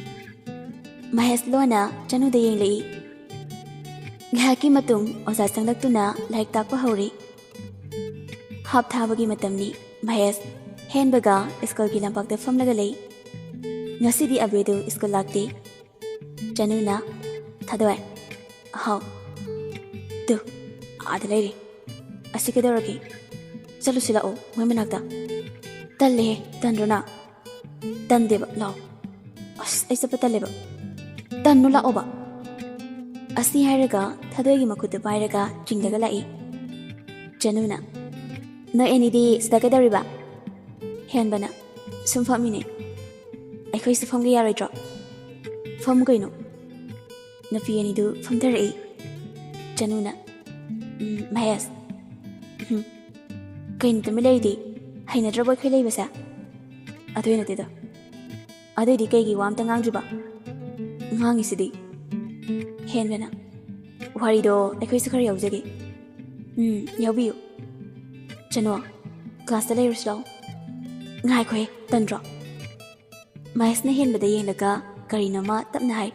ꯃꯍꯦꯁ ꯂꯣꯟꯅ ꯆꯅꯨꯗ ꯌꯦꯡꯂꯛꯏ꯫ ꯉꯥꯏꯍꯥꯛꯀꯤ ꯃꯇꯨꯡ ꯑꯣꯖꯥ ꯆꯪꯂꯛꯇꯨꯅ ꯂꯥꯏꯔꯤꯛ ꯇꯥꯛꯄ ꯍꯧꯔꯤ꯫ ꯍꯥꯞ ꯊꯥꯕꯒꯤ ꯃꯇꯝꯅꯤ꯫ ꯃꯍꯦꯁ ꯍꯦꯟꯕꯒ ꯁ꯭ꯀꯨꯜꯒꯤ ꯂꯝꯄꯥꯛꯇ ꯐꯝꯂꯒ ꯂꯩ꯫ ꯉꯁꯤꯗꯤ ꯑꯕꯦꯗꯨ ꯁ꯭ꯀꯨꯜ ꯂꯥꯛꯇꯦ꯫ ꯆꯅꯨꯅ, "ꯊꯥꯗꯣꯏ꯫" "ꯍꯥꯎ꯫" "ꯇꯨ, ꯑꯥꯗ ꯂꯩꯔꯤ꯫" "ꯑꯁꯤ ꯀꯩꯗꯧꯔꯒꯦ? ꯆꯠꯂꯨꯁꯤ ꯂꯥꯛꯑꯣ, ꯃꯣꯏ ꯃꯅꯥꯛꯇ꯫" "ꯇꯜꯂꯦꯍꯦ, ꯇꯟꯗ꯭ꯔꯣ ꯅꯪ?" "ꯇꯟꯗꯦꯕ, ꯂꯥꯛꯑꯣ꯫" "ꯑꯁ, ꯑꯩ ꯆꯠꯄ ꯇꯜꯂꯦꯕ꯫" "ꯇꯟꯅꯨ, ꯂꯥꯛꯑꯣꯕ꯫" ꯑꯁꯤ ꯍꯥꯏꯔꯒ ꯊꯥꯗꯣꯏꯒꯤ ꯃꯈꯨꯠꯇꯨ ꯄꯥꯏꯔꯒ ꯆꯤꯡꯂꯒ ꯂꯥꯛꯏ꯫ ꯆꯅꯨꯅ, "ꯅꯣꯏ ꯑꯅꯤꯗꯤ ꯁꯤꯗ ꯀꯩꯗꯧꯔꯤꯕ?" ꯍꯦꯟꯕꯅ, "ꯁꯨꯝ ꯐꯝꯃꯤꯅꯦ꯫" "ꯑꯩꯈꯣꯏꯁꯨ ꯐꯝꯒꯦ ꯌꯥꯔꯣꯏꯗ꯭ꯔꯣ?" "ꯐꯝꯃꯨ ꯀꯩꯅꯣ꯫" ꯅꯨꯄꯤ ꯑꯅꯤꯗꯨ ꯐꯝꯊꯔꯛꯏ꯫ ꯆꯅꯨꯅ, "ꯎꯝ, ꯃꯍꯦꯁ꯫" "ꯎꯝ, ꯀꯩꯅꯣ ꯇꯨꯃꯤꯟ ꯂꯩꯔꯤꯗꯤ? ꯍꯩꯅꯗ꯭ꯔꯕꯣ ꯑꯩꯈꯣꯏ ꯂꯩꯕꯁꯦ?" "ꯑꯗꯨꯏ ꯅꯠꯇꯦꯗ꯫" "ꯑꯗꯨꯏꯗꯤ ꯀꯩꯒꯤ ꯋꯥ ꯑꯝꯇ ꯉꯥꯡꯗ꯭ꯔꯤꯕ?" "ꯉꯥꯡꯉꯤꯁꯤꯗꯤ꯫" ꯍꯦꯟꯕꯅ, "ꯋꯥꯔꯤꯗꯣ ꯑꯩꯈꯣꯏꯁꯨ ꯈꯔ ꯌꯥꯎꯖꯒꯦ꯫" "ꯎꯝ, ꯌꯥꯎꯕꯤꯌꯨ꯫" "ꯆꯅꯨ, ꯀ꯭ꯂꯥꯁꯇ ꯂꯩꯔꯨꯁꯤ ꯂꯥꯛꯑꯣ꯫" "ꯉꯥꯏꯈꯣꯍꯦ, ꯇꯟꯗ꯭ꯔꯣ?" ꯃꯍꯦꯁꯅ ꯍꯦꯟꯕꯗ ꯌꯦꯡꯂꯒ ꯀꯔꯤꯅꯣꯃ ꯇꯞꯅ ꯍꯥꯏ꯫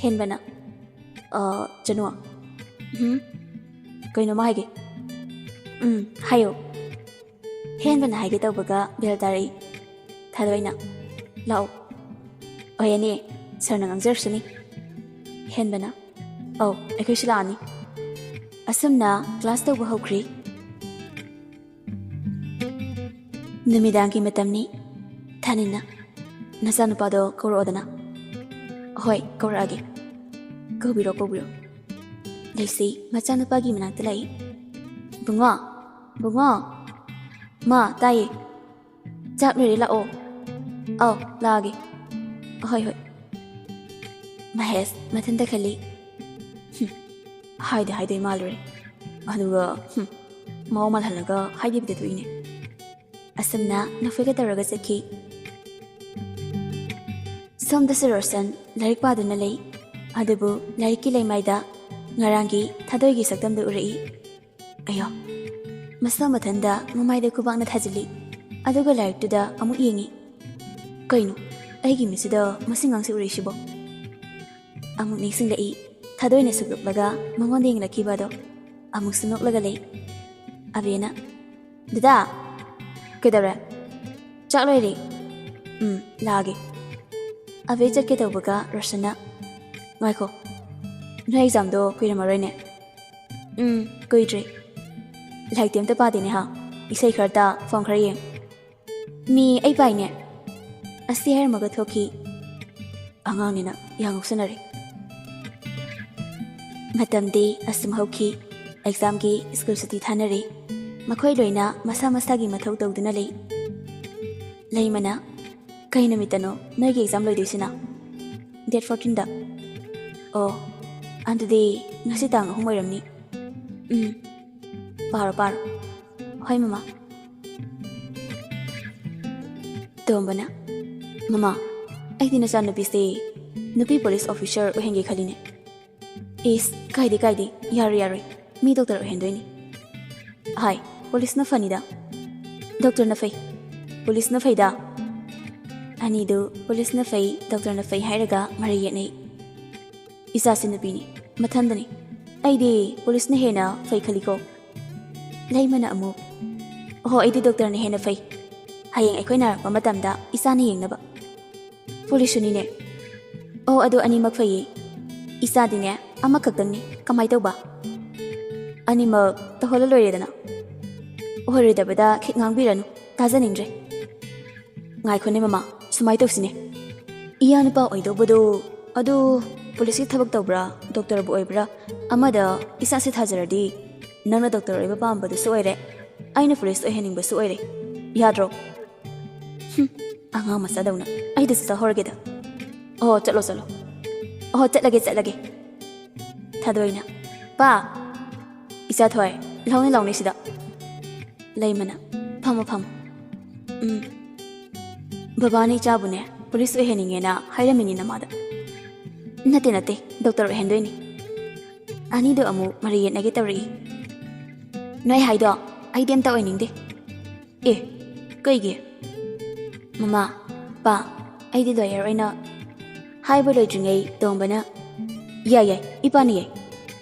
ꯍꯦꯟꯕꯅ, "ꯑ, ꯆꯅꯨ꯫" "ꯎꯝ? ꯀꯩꯅꯣꯃ ꯍꯥꯏꯒꯦ꯫" "ꯎꯝ, ꯍꯥꯏꯌꯣ꯫" ꯍꯦꯟꯕꯅ ꯍꯥꯏꯒꯦ ꯇꯧꯕꯒ bell ꯇꯥꯔꯛꯏ꯫ ꯊꯥꯗꯣꯏꯅ, "ꯂꯥꯛꯑꯣ꯫" "ꯑꯣꯏꯔꯅꯤ, ꯁꯥꯔꯅ ꯉꯥꯡꯖꯔꯁꯅꯤ꯫" ꯍꯦꯟꯕꯅ, "ꯑꯧ, ꯑꯩꯈꯣꯏꯁꯨ ꯂꯥꯛꯑꯅꯤ꯫" ꯑꯁꯨꯝꯅ ꯀ꯭ꯂꯥꯁ ꯇꯧꯕ ꯍꯧꯈ꯭ꯔꯤ꯫ ꯅꯨꯃꯤꯗꯥꯡꯒꯤ ꯃꯇꯝꯅꯤ꯫ ꯊꯥꯅꯤꯟꯅ, "ꯅꯆꯥꯅꯨꯄꯥꯗꯣ ꯀꯧꯔꯛꯑꯣꯗꯅ꯫" "ꯍꯣꯏ, ꯀꯧꯔꯛꯑꯒꯦ꯫" "ꯀꯧꯕꯤꯔꯣ, ꯀꯧꯕꯤꯔꯣ꯫" ꯂꯩꯁꯤ ꯃꯆꯥꯅꯨꯄꯥꯒꯤ ꯃꯅꯥꯛꯇ ꯂꯥꯛꯏ꯫ "ꯕꯨꯡꯉꯣ, ꯕꯨꯡꯉꯣ!" "ꯃꯥ, ꯇꯥꯏꯌꯦ꯫ ꯆꯥꯛ ꯂꯣꯏꯔꯦ, ꯂꯥꯛꯑꯣ꯫" "ꯑꯧ, ꯂꯥꯛꯑꯒꯦ꯫" "ꯍꯣꯏ, ꯍꯣꯏ꯫" ꯃꯍꯦꯁ ꯃꯊꯟꯇ ꯈꯜꯂꯤ, "ꯍꯨꯝ, ꯍꯥꯏꯗꯤ ꯍꯥꯏꯗꯣꯏ ꯃꯥꯜꯂꯨꯔꯦ, ꯑꯗꯨꯒ, ꯍꯨꯝ, ꯃꯑꯣꯡ ꯃꯥꯜꯍꯜꯂꯒ ꯍꯥꯏꯗꯕꯤꯗ ꯊꯣꯛꯏꯅꯦ꯫" ꯑꯁꯨꯝꯅ ꯅꯣꯛꯐꯦꯠꯀ ꯇꯧꯔꯒ ꯆꯠꯈꯤ꯫ ꯁꯣꯝꯗꯁꯨ ꯔꯣꯁꯟ ꯂꯥꯏꯔꯤꯛ ꯄꯥꯗꯨꯅ ꯂꯩ꯫ ꯑꯗꯨꯕꯨ ꯂꯥꯏꯔꯤꯛꯀꯤ ꯂꯩꯃꯥꯏꯗ ꯉꯔꯥꯡꯒꯤ ꯊꯥꯗꯣꯏꯒꯤ ꯁꯛꯇꯝꯗꯨ ꯎꯔꯛꯏ꯫ ꯑꯌꯣ! ꯃꯁꯥ ꯃꯊꯟꯗ ꯃꯃꯥꯏꯗ ꯈꯨꯕꯥꯛꯅ ꯊꯥꯖꯤꯜꯂꯤ꯫ ꯑꯗꯨꯒ ꯂꯥꯏꯔꯤꯛꯇꯨꯗ ꯑꯃꯨꯛ ꯌꯦꯡꯉꯤ꯫ "ꯀꯩꯅꯣ? ꯑꯩꯒꯤ ꯃꯤꯠꯁꯤꯗ ꯃꯁꯤ ꯉꯥꯡꯁꯤ ꯎꯔꯛꯏꯁꯤꯕꯣ?" ꯑꯃꯨꯛ ꯅꯤꯡꯁꯤꯡꯂꯛꯏ꯫ ꯊꯥꯗꯣꯏꯅ ꯁꯨꯛꯂꯨꯞꯂꯒ ꯃꯉꯣꯟꯗ ꯌꯦꯡꯂꯛꯈꯤꯕ ꯑꯗꯣ꯫ ꯑꯃꯨꯛꯁꯨ ꯅꯣꯛꯂꯒ ꯂꯩ꯫ ꯑꯕꯦꯅ, "ꯗꯗꯥ!" "ꯀꯩꯗꯧꯔꯦ?" "ꯆꯥꯛ ꯂꯣꯏꯔꯦ꯫" "ꯎꯝ, ꯂꯥꯛꯑꯒꯦ꯫" ꯑꯕꯦ ꯆꯠꯀꯦ ꯇꯧꯕꯒ ꯔꯣꯁꯟꯅ, "ꯉꯥꯏꯈꯣ, ꯅꯣꯏ ꯑꯦꯛꯖꯥꯝꯗꯣ ꯀꯨꯏꯔꯝꯃꯔꯣꯏꯅꯦ꯫" "ꯎꯝ, ꯀꯨꯏꯗ꯭ꯔꯦ꯫" "ꯂꯥꯏꯔꯤꯛꯇꯤ ꯑꯝꯇ ꯄꯥꯗꯦꯅꯦ ꯍꯥ? ꯏꯁꯩ ꯈꯔ ꯇꯥ, ꯐꯣꯟ ꯈꯔ ꯌꯦꯡ꯫" "ꯃꯤ, ꯑꯩ ꯄꯥꯏꯅꯦ꯫" ꯑꯁꯤ ꯍꯥꯏꯔꯝꯃꯒ ꯊꯣꯛꯈꯤ꯫ ꯑꯉꯥꯡꯅꯤꯅ ꯌꯥꯝ ꯉꯥꯎꯁꯟꯅꯔꯦ꯫ ꯃꯇꯝꯗꯤ ꯑꯁꯨꯝ ꯍꯧꯈꯤ꯫ ꯑꯦꯛꯖꯥꯝꯒꯤ ꯁ꯭ꯀꯨꯜ ꯁꯨꯇꯤ ꯊꯥꯅꯔꯦ꯫ ꯃꯈꯣꯏ ꯂꯣꯏꯅ ꯃꯁꯥ ꯃꯁꯥꯒꯤ ꯃꯊꯧ ꯇꯧꯗꯨꯅ ꯂꯩ꯫ ꯂꯩꯃꯅ, "ꯀꯩ ꯅꯨꯃꯤꯠꯇꯅꯣ ꯅꯣꯏꯒꯤ ꯑꯦꯛꯖꯥꯝ ꯂꯣꯏꯗꯣꯏꯁꯤꯅ?" "ꯗꯦꯠ ꯐꯣꯔꯇꯤꯟꯗ꯫" "ꯑꯣ, ꯑꯗꯨꯗꯤ ꯉꯁꯤ ꯇꯥꯡ ꯑꯍꯨꯝ ꯑꯣꯏꯔꯝꯅꯤ꯫" "ꯎꯝ, ꯄꯥꯔꯣ, ꯄꯥꯔꯣ꯫" "ꯍꯣꯏ, ꯃꯃꯥ꯫" ꯇꯣꯝꯕꯅ, "ꯃꯃꯥ, ꯑꯩꯗꯤ ꯅꯆꯥꯅꯨꯄꯤꯁꯦ ꯅꯨꯄꯤ ꯄꯨꯂꯤꯁ ꯑꯣꯐꯤꯁꯔ ꯑꯣꯏꯍꯟꯒꯦ ꯈꯜꯂꯤꯅꯦ꯫" "ꯏꯁ, ꯀꯥꯏꯗꯦ, ꯀꯥꯏꯗꯦ, ꯌꯥꯔꯣꯏ, ꯌꯥꯔꯣꯏ, ꯃꯤ ꯗꯣꯛꯇꯔ ꯑꯣꯏꯍꯟꯗꯣꯏꯅꯤ꯫" "ꯍꯥꯏ, ꯄꯨꯂꯤꯁꯅ ꯐꯅꯤꯗ, ꯗꯣꯛꯇꯔꯅ ꯐꯩ, ꯄꯨꯂꯤꯁꯅ ꯐꯩꯗ꯫" ꯑꯅꯤꯗꯨ ꯄꯨꯂꯤꯁꯅ ꯐꯩ, ꯗꯣꯛꯇꯔꯅ ꯐꯩ ꯍꯥꯏꯔꯒ ꯃꯔꯩ ꯌꯦꯠꯅꯩ꯫ "ꯏꯆꯥꯁꯤ ꯅꯨꯄꯤꯅꯤ, ꯃꯊꯟꯗꯅꯤ, ꯑꯩꯗꯤ ꯄꯨꯂꯤꯁꯅ ꯍꯦꯟꯅ ꯐꯩ ꯈꯜꯂꯤꯀꯣ꯫" ꯂꯩꯃꯅ ꯑꯃꯨꯛ, "ꯑꯣꯍꯣ, ꯑꯩꯗꯤ ꯗꯣꯛꯇꯔꯅ ꯍꯦꯟꯅ ꯐꯩ, ꯍꯌꯦꯡ ꯑꯩꯈꯣꯏ ꯅꯥꯔꯛꯄ ꯃꯇꯝꯗ ꯏꯆꯥꯅ ꯌꯦꯡꯅꯕ꯫" "ꯄꯨꯂꯤꯁꯁꯨꯅꯤꯅꯦ꯫" "ꯑꯣ, ꯑꯗꯨ ꯑꯅꯤꯃꯛ ꯐꯩꯌꯦ꯫ ꯏꯆꯥꯗꯤꯅꯦ ꯑꯃꯈꯛꯇꯪꯅꯤ, ꯀꯃꯥꯏ ꯇꯧꯕ?" "ꯑꯅꯤꯃꯛ ꯇꯧꯍꯜꯂ ꯂꯣꯏꯔꯦꯗꯅ꯫" "ꯑꯣꯏꯔꯣꯏꯗꯕꯗ ꯈꯤꯛ ꯉꯥꯡꯕꯤꯔꯅꯨ, ꯇꯥꯖꯅꯤꯡꯗ꯭ꯔꯦ꯫" "ꯉꯥꯏꯈꯣꯅꯦ ꯃꯃꯥ, ꯁꯨꯃꯥꯏ ꯇꯧꯁꯤꯅꯦ꯫ ꯏꯌꯥ ꯅꯨꯄꯥ ꯑꯣꯏꯗꯧꯕꯗꯣ, ꯑꯗꯨ ꯄꯨꯂꯤꯁꯀꯤ ꯊꯕꯛ ꯇꯧꯕ꯭ꯔꯥ, ꯗꯣꯛꯇꯔꯕꯨ ꯑꯣꯏꯕ꯭ꯔꯥ, ꯑꯃꯗ ꯏꯁꯥꯁꯦ ꯊꯥꯖꯔꯗꯤ, ꯅꯪꯅ ꯗꯣꯛꯇꯔ ꯑꯣꯏꯕ ꯄꯥꯝꯕꯗꯨꯁꯨ ꯑꯣꯏꯔꯦ, ꯑꯩꯅ ꯄꯨꯂꯤꯁ ꯑꯣꯏꯍꯟꯅꯤꯡꯕꯁꯨ ꯑꯣꯏꯔꯦ꯫ ꯌꯥꯗ꯭ꯔꯣ? ꯍꯨꯝ, ꯑꯉꯥꯡ ꯃꯆꯥꯗꯧꯅ꯫ ꯑꯩꯗ ꯆꯠꯆꯍꯧꯔꯒꯦꯗ꯫ ꯑꯣ, ꯆꯠꯂꯣ, ꯆꯠꯂꯣ꯫ ꯑꯣ, ꯆꯠꯂꯒꯦ, ꯆꯠꯂꯒꯦ꯫ ꯊꯥꯗꯣꯏꯅ, "ꯄꯥ, ꯏꯆꯥ ꯊꯣꯏ, ꯂꯥꯎꯅꯦ, ꯂꯥꯎꯅꯦ ꯁꯤꯗ꯫" ꯂꯩꯃꯅ, "ꯐꯝꯃꯣ, ꯐꯝꯃꯣ꯫ ꯎꯝ, ꯕꯕꯥꯅ ꯏꯆꯥꯕꯨꯅꯦ ꯄꯨꯂꯤꯁ ꯑꯣꯏꯍꯟꯅꯤꯡꯉꯦꯅ ꯍꯥꯏꯔꯝꯃꯤꯅꯤ ꯅꯃꯥꯗ꯫" "ꯅꯠꯇꯦ, ꯅꯠꯇꯦ, ꯗꯣꯛꯇꯔ ꯑꯣꯏꯍꯟꯗꯣꯏꯅꯤ꯫" ꯑꯅꯤꯗꯣ ꯑꯃꯨꯛ ꯃꯔꯩ ꯌꯦꯠꯅꯒꯦ ꯇꯧꯔꯛꯏ꯫ "ꯅꯣꯏ ꯍꯥꯏꯗꯣ ꯑꯩꯗꯤ ꯑꯝꯇ ꯑꯣꯏꯅꯤꯡꯗꯦ꯫" "ꯑꯦ, ꯀꯩꯒꯤ?" "ꯃꯃꯥ, ꯄꯥ, ꯑꯩꯗꯤ ꯂꯣꯌꯔ ꯑꯣꯏꯅ꯫" ꯍꯥꯏꯕ ꯂꯣꯏꯗ꯭ꯔꯤꯉꯩ ꯇꯣꯝꯕꯅ, "ꯌꯥꯏ, ꯌꯥꯏ, ꯏꯄꯥꯅ ꯌꯥꯏ꯫"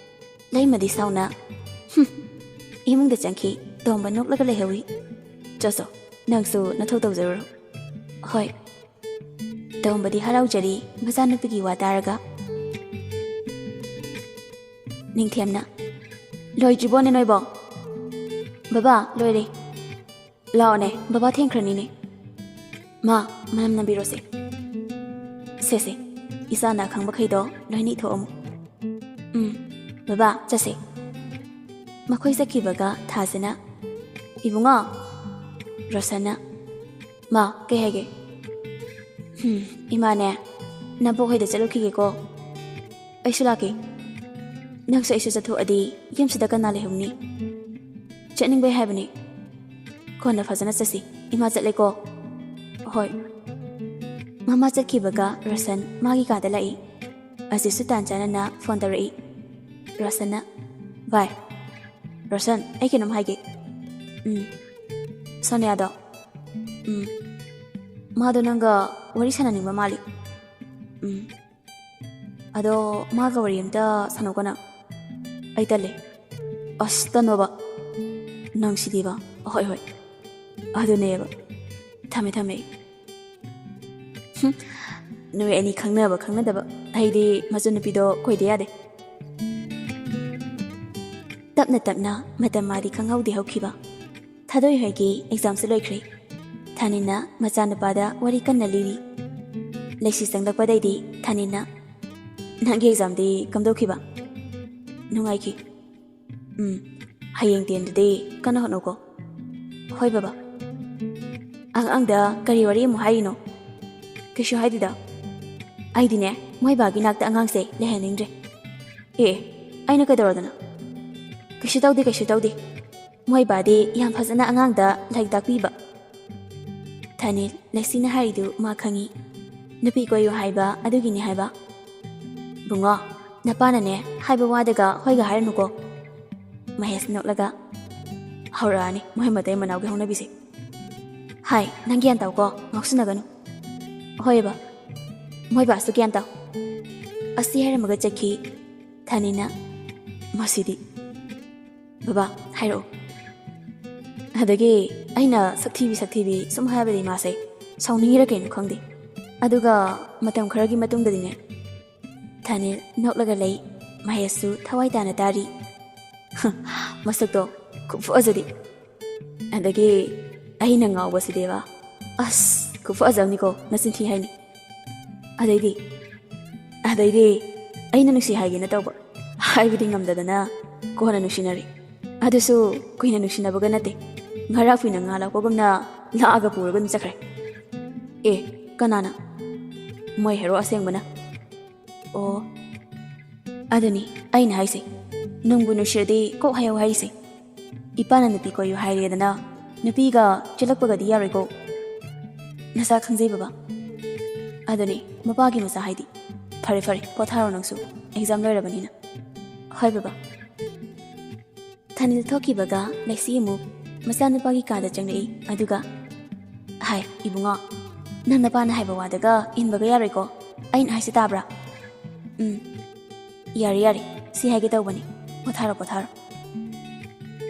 ꯂꯩꯃꯗꯤ ꯁꯥꯎꯅ, "ꯍꯨꯝ꯫" ꯏꯃꯨꯡꯗ ꯆꯪꯈꯤ꯫ ꯇꯣꯝꯕ ꯅꯣꯛꯂꯒ ꯂꯩꯍꯧꯏ꯫ "ꯆꯣ, ꯆꯣ, ꯅꯪꯁꯨ ꯅꯊꯧ ꯇꯧꯖꯔꯨꯔꯣ꯫" "ꯍꯣꯏ꯫" ꯇꯣꯝꯕꯗꯤ ꯍꯔꯥꯎꯖꯔꯤ ꯃꯆꯥꯅꯨꯄꯤꯒꯤ ꯋꯥ ꯇꯥꯔꯒ꯫ ꯅꯤꯡꯊꯦꯝꯅ, "ꯂꯣꯏꯗ꯭ꯔꯤꯕꯣꯅꯦ ꯅꯣꯏꯕꯣ?" "ꯕꯕꯥ, ꯂꯣꯏꯔꯦ꯫" "ꯂꯥꯛꯑꯣꯅꯦ, ꯕꯕꯥ ꯊꯦꯡꯈ꯭ꯔꯅꯤꯅꯦ꯫" "ꯃꯥ, ꯃꯅꯝ ꯅꯝꯕꯤꯔꯣꯁꯦ꯫" "ꯁꯦ, ꯁꯦ, ꯏꯆꯥꯅ ꯑꯈꯪꯕꯈꯩꯗꯣ ꯂꯣꯏꯅ ꯏꯊꯣꯛꯑꯝꯃꯨ꯫" "ꯎꯝ, ꯕꯕꯥ, ꯆꯠꯁꯦ꯫" ꯃꯈꯣꯏ ꯆꯠꯈꯤꯕꯒ ꯊꯥꯖꯅ, "ꯏꯕꯨꯡꯉꯣ꯫" ꯔꯣꯁꯟꯅ, "ꯃꯥ, ꯀꯩ ꯍꯥꯏꯒꯦ?" "ꯍꯨꯝ, ꯏꯃꯥꯅꯦ, ꯅꯕꯣꯛ ꯍꯣꯏꯗ ꯆꯠꯂꯨꯈꯤꯒꯦꯀꯣ꯫ ꯑꯩꯁꯨ ꯂꯥꯛꯀꯦ꯫" "ꯅꯪꯁꯨ ꯑꯩꯁꯨ ꯆꯠꯊꯣꯛꯑꯗꯤ ꯌꯨꯝꯁꯤꯗ ꯀꯅꯥ ꯂꯩꯍꯧꯅꯤ?" "ꯆꯠꯅꯤꯡꯕꯩ ꯍꯥꯏꯕꯅꯤ꯫" "ꯀꯣꯟꯅ ꯐꯖꯅ ꯆꯠꯁꯤ꯫ ꯏꯃꯥ ꯆꯠꯂꯦꯀꯣ꯫" "ꯍꯣꯏ꯫" ꯃꯃꯥ ꯆꯠꯈꯤꯕꯒ ꯔꯣꯁꯟ ꯃꯥꯒꯤ ꯀꯥꯗ ꯂꯥꯛꯏ꯫ ꯑꯖꯤꯠꯁꯨ ꯇꯥꯟ ꯆꯥꯅꯅ ꯐꯣꯟ ꯇꯧꯔꯛꯏ꯫ ꯔꯣꯁꯟꯅ, "ꯚꯥꯏ, ꯔꯣꯁꯟ, ꯑꯩ ꯀꯩꯅꯣꯝ ꯍꯥꯏꯒꯦ꯫" "ꯎꯝ, ꯁꯣꯅꯤꯌꯥꯗꯣ꯫" "ꯎꯝ, ꯃꯥꯗꯣ ꯅꯪꯒ ꯋꯥꯔꯤ ꯁꯥꯟꯅꯅꯤꯡꯕ ꯃꯥꯜꯂꯤ꯫" "ꯎꯝ, ꯑꯗꯣ ꯃꯥꯒ ꯋꯥꯔꯤ ꯑꯝꯇ ꯁꯥꯟꯅꯧꯀꯣ ꯅꯪ꯫" "ꯑꯩ ꯇꯜꯂꯦ꯫" "ꯑꯁ, ꯇꯟꯅꯣꯕ ꯅꯪꯁꯤꯗꯤꯕ꯫" "ꯍꯣꯏ, ꯍꯣꯏ, ꯑꯗꯨꯅꯦꯕ꯫ ꯊꯝꯃꯦ, ꯊꯝꯃꯦ ꯑꯩ꯫" ꯍꯨꯝ, ꯅꯣꯏ ꯑꯅꯤ ꯈꯪꯅꯕ ꯈꯪꯅꯗꯕ, ꯑꯩꯗꯤ ꯃꯆꯟꯅꯨꯄꯤꯗꯣ ꯀꯣꯏꯗ ꯌꯥꯗꯦ꯫ ꯇꯞꯅ ꯇꯞꯅ ꯃꯇꯝ ꯃꯥꯗꯤ ꯈꯪꯍꯧꯗꯦ ꯍꯧꯈꯤꯕ꯫ ꯊꯥꯗꯣꯏ ꯍꯣꯏꯒꯤ ꯑꯦꯛꯖꯥꯝꯁꯨ ꯂꯣꯏꯈ꯭ꯔꯦ꯫ ꯊꯥꯅꯤꯟꯅ ꯃꯆꯥꯅꯨꯄꯥꯗ ꯋꯥꯔꯤ ꯀꯟꯅ ꯂꯤꯔꯤ꯫ ꯂꯩꯁꯤ ꯆꯪꯂꯛꯄꯗꯩꯗꯤ ꯊꯥꯅꯤꯟꯅ, "ꯅꯪꯒꯤ ꯑꯦꯛꯖꯥꯝꯗꯤ ꯀꯝꯗꯧꯈꯤꯕ?" ꯅꯨꯡꯉꯥꯏꯈꯤ꯫ ꯎꯝ, ꯍꯌꯦꯡ ꯇꯦꯟꯗꯨꯗꯤ ꯀꯟꯅ ꯍꯣꯠꯅꯧꯀꯣ꯫ ꯍꯣꯏ ꯕꯕꯥ꯫ ꯑꯉꯥꯡꯗ ꯀꯔꯤ ꯋꯥꯔꯤ ꯑꯃꯨꯛ ꯍꯥꯏꯔꯤꯅꯣ? ꯀꯩꯁꯨ ꯍꯥꯏꯗꯦꯗ꯫ ꯑꯩꯗꯤꯅꯦ, ꯃꯣꯏ ꯕꯥꯒꯤ ꯅꯥꯛꯇ ꯑꯉꯥꯡꯁꯦ ꯂꯩꯍꯟꯅꯤꯡꯗ꯭ꯔꯦ꯫ ꯑꯦ, ꯑꯩꯅ ꯀꯩꯗꯧꯔꯗꯅ? ꯀꯩꯁꯨ ꯇꯧꯗꯦ, ꯀꯩꯁꯨ ꯇꯧꯗꯦ꯫ ꯃꯣꯏ ꯕꯥꯗꯤ ꯌꯥꯝ ꯐꯖꯅ ꯑꯉꯥꯡꯗ ꯂꯥꯏꯔꯤꯛ ꯇꯥꯛꯄꯤꯕ꯫ ꯊꯥꯅꯤꯜ, ꯂꯩꯁꯤꯅ ꯍꯥꯏꯔꯤꯗꯨ ꯃꯥ ꯈꯪꯏ꯫ ꯅꯨꯄꯤ ꯀꯣꯏꯌꯨ ꯍꯥꯏꯕ ꯑꯗꯨꯒꯤꯅꯤ ꯍꯥꯏꯕ꯫ ꯕꯨꯡꯉꯣ, ꯅꯄꯥꯅꯅꯦ ꯍꯥꯏꯕ ꯋꯥꯗꯒ ꯍꯣꯏꯒ ꯍꯥꯏꯔꯅꯨꯀꯣ꯫ ꯃꯍꯦꯁ ꯅꯣꯛꯂꯒ, ꯍꯧꯔꯛꯑꯅꯤ ꯃꯣꯏ ꯃꯇꯩ ꯃꯅꯥꯎꯒꯤ ꯍꯧꯅꯕꯤꯁꯦ꯫ ꯍꯥꯏ, ꯅꯪ ꯒ꯭ꯌꯥꯟ ꯇꯥꯎꯀꯣ, ꯉꯥꯎꯁꯤꯟꯅꯒꯅꯨ꯫ ꯍꯣꯏꯕ, ꯃꯣꯏ ꯕꯥꯁꯨ ꯒ꯭ꯌꯥꯟ ꯇꯥꯎ꯫ ꯑꯁꯤ ꯍꯥꯏꯔꯝꯃꯒ ꯆꯠꯈꯤ꯫ ꯊꯥꯅꯤꯜꯅ, ꯃꯁꯤꯗꯤ꯫ ꯕꯕꯥ, ꯍꯥꯏꯔꯛꯑꯣ꯫ ꯑꯗꯒꯤ ꯑꯩꯅ ꯁꯛꯊꯤꯕꯤ, ꯁꯛꯊꯤꯕꯤ ꯁꯨꯝ ꯍꯥꯏꯕꯗꯤ ꯃꯥꯁꯦ ꯁꯥꯎꯅꯤꯡꯉꯤꯔ ꯀꯩꯅꯣ ꯈꯪꯗꯦ꯫ ꯑꯗꯨꯒ ꯃꯇꯝ ꯈꯔꯒꯤ ꯃꯇꯨꯡꯗꯗꯤꯅꯦ, ꯊꯥꯅꯤꯜ ꯅꯣꯛꯂꯒ ꯂꯩ꯫ ꯃꯍꯦꯁꯁꯨ ꯊꯋꯥꯏ ꯇꯥꯅ ꯇꯥꯔꯤ꯫ ꯃꯁꯛꯇꯣ ꯈꯨꯐꯖꯗꯤ꯫ ꯑꯗꯒꯤ ꯑꯩꯅ ꯉꯥꯎꯕꯁꯤꯗꯤꯕ, ꯑꯁ, ꯈꯨꯐꯖꯕꯅꯤꯀꯣ, ꯅꯆꯤꯟ ꯊꯤ ꯍꯥꯏꯅꯤ꯫ ꯑꯗꯩꯗꯤ, ꯑꯗꯩꯗꯤ ꯑꯩꯅ ꯅꯨꯡꯁꯤ ꯍꯥꯏꯒꯦꯅ ꯇꯧꯕ, ꯍꯥꯏꯕꯗꯤ ꯉꯝꯗꯗꯅ ꯀꯣꯟꯅ ꯅꯨꯡꯁꯤꯅꯔꯤ꯫ ꯑꯗꯨꯁꯨ ꯀꯨꯏꯅ ꯅꯨꯡꯁꯤꯅꯕꯒ ꯅꯠꯇꯦ, ꯉꯔꯥꯛ ꯀꯨꯏꯅ ꯉꯥ ꯂꯥꯛꯄꯒꯨꯝꯅ ꯂꯥꯛꯑꯒ ꯄꯨꯔꯒ ꯑꯗꯨꯝ ꯆꯠꯈ꯭ꯔꯦ꯫ ꯑꯦ, ꯀꯅꯥꯅ? ꯃꯣꯏ ꯍꯦꯔꯣ ꯑꯁꯦꯡꯕꯅ꯫ ꯑꯣ, ꯑꯗꯨꯅꯤ ꯑꯩꯅ ꯍꯥꯏꯁꯦ, ꯅꯨꯡꯕꯨ ꯅꯨꯡꯁꯤꯔꯗꯤ ꯀꯣꯛ ꯍꯥꯏꯍꯧ ꯍꯥꯏꯔꯤꯁꯦ꯫ ꯏꯄꯥꯅ ꯅꯨꯄꯤ ꯀꯣꯏꯌꯨ ꯍꯥꯏꯔꯦꯗꯅ, ꯅꯨꯄꯤꯒ ꯆꯦꯜꯂꯛꯄꯒꯗꯤ ꯌꯥꯔꯣꯏꯀꯣ꯫ ꯅꯁꯥ ꯈꯪꯖꯩ ꯕꯕꯥ꯫ ꯑꯗꯨꯅꯤ, ꯃꯄꯥꯒꯤ ꯃꯆꯥ ꯍꯥꯏꯗꯤ꯫ ꯐꯔꯦ ꯐꯔꯦ, ꯄꯣꯊꯥꯔꯣ ꯅꯪꯁꯨ, ꯑꯦꯛꯖꯥꯝ ꯂꯣꯏꯔꯕꯅꯤꯅ꯫ ꯍꯣꯏ ꯕꯕꯥ꯫ ꯊꯥꯅꯤꯜ ꯊꯣꯛꯈꯤꯕꯒ ꯂꯩꯁꯤ ꯑꯃꯨꯛ ꯃꯆꯥꯅꯨꯄꯥꯒꯤ ꯀꯥꯗ ꯆꯪꯂꯛꯏ꯫ ꯑꯗꯨꯒ, ꯍꯥꯏ, ꯏꯕꯨꯡꯉꯣ, ꯅꯪ ꯅꯄꯥꯅ ꯍꯥꯏꯕ ꯋꯥꯗꯒ ꯏꯟꯕꯒ ꯌꯥꯔꯣꯏꯀꯣ꯫ ꯑꯩꯅ ꯍꯥꯏꯁꯦ ꯇꯥꯕ꯭ꯔꯥ? ꯎꯝ꯫ ꯌꯥꯔꯦ, ꯌꯥꯔꯦ, ꯁꯤ ꯍꯥꯏꯒꯦ ꯇꯧꯕꯅꯤ꯫ ꯄꯣꯊꯥꯔꯣ, ꯄꯣꯊꯥꯔꯣ꯫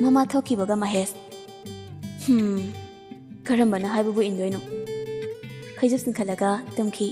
ꯃꯃꯥ ꯊꯣꯛꯈꯤꯕꯒ ꯃꯍꯦꯁ, ꯍꯝ, ꯀꯔꯝꯕꯅ ꯍꯥꯏꯕꯕꯨ ꯏꯟꯗꯣꯏꯅꯣ? ꯐꯩꯖꯨꯞ ꯆꯤꯡꯈꯠꯂꯒ ꯇꯨꯝꯈꯤ꯫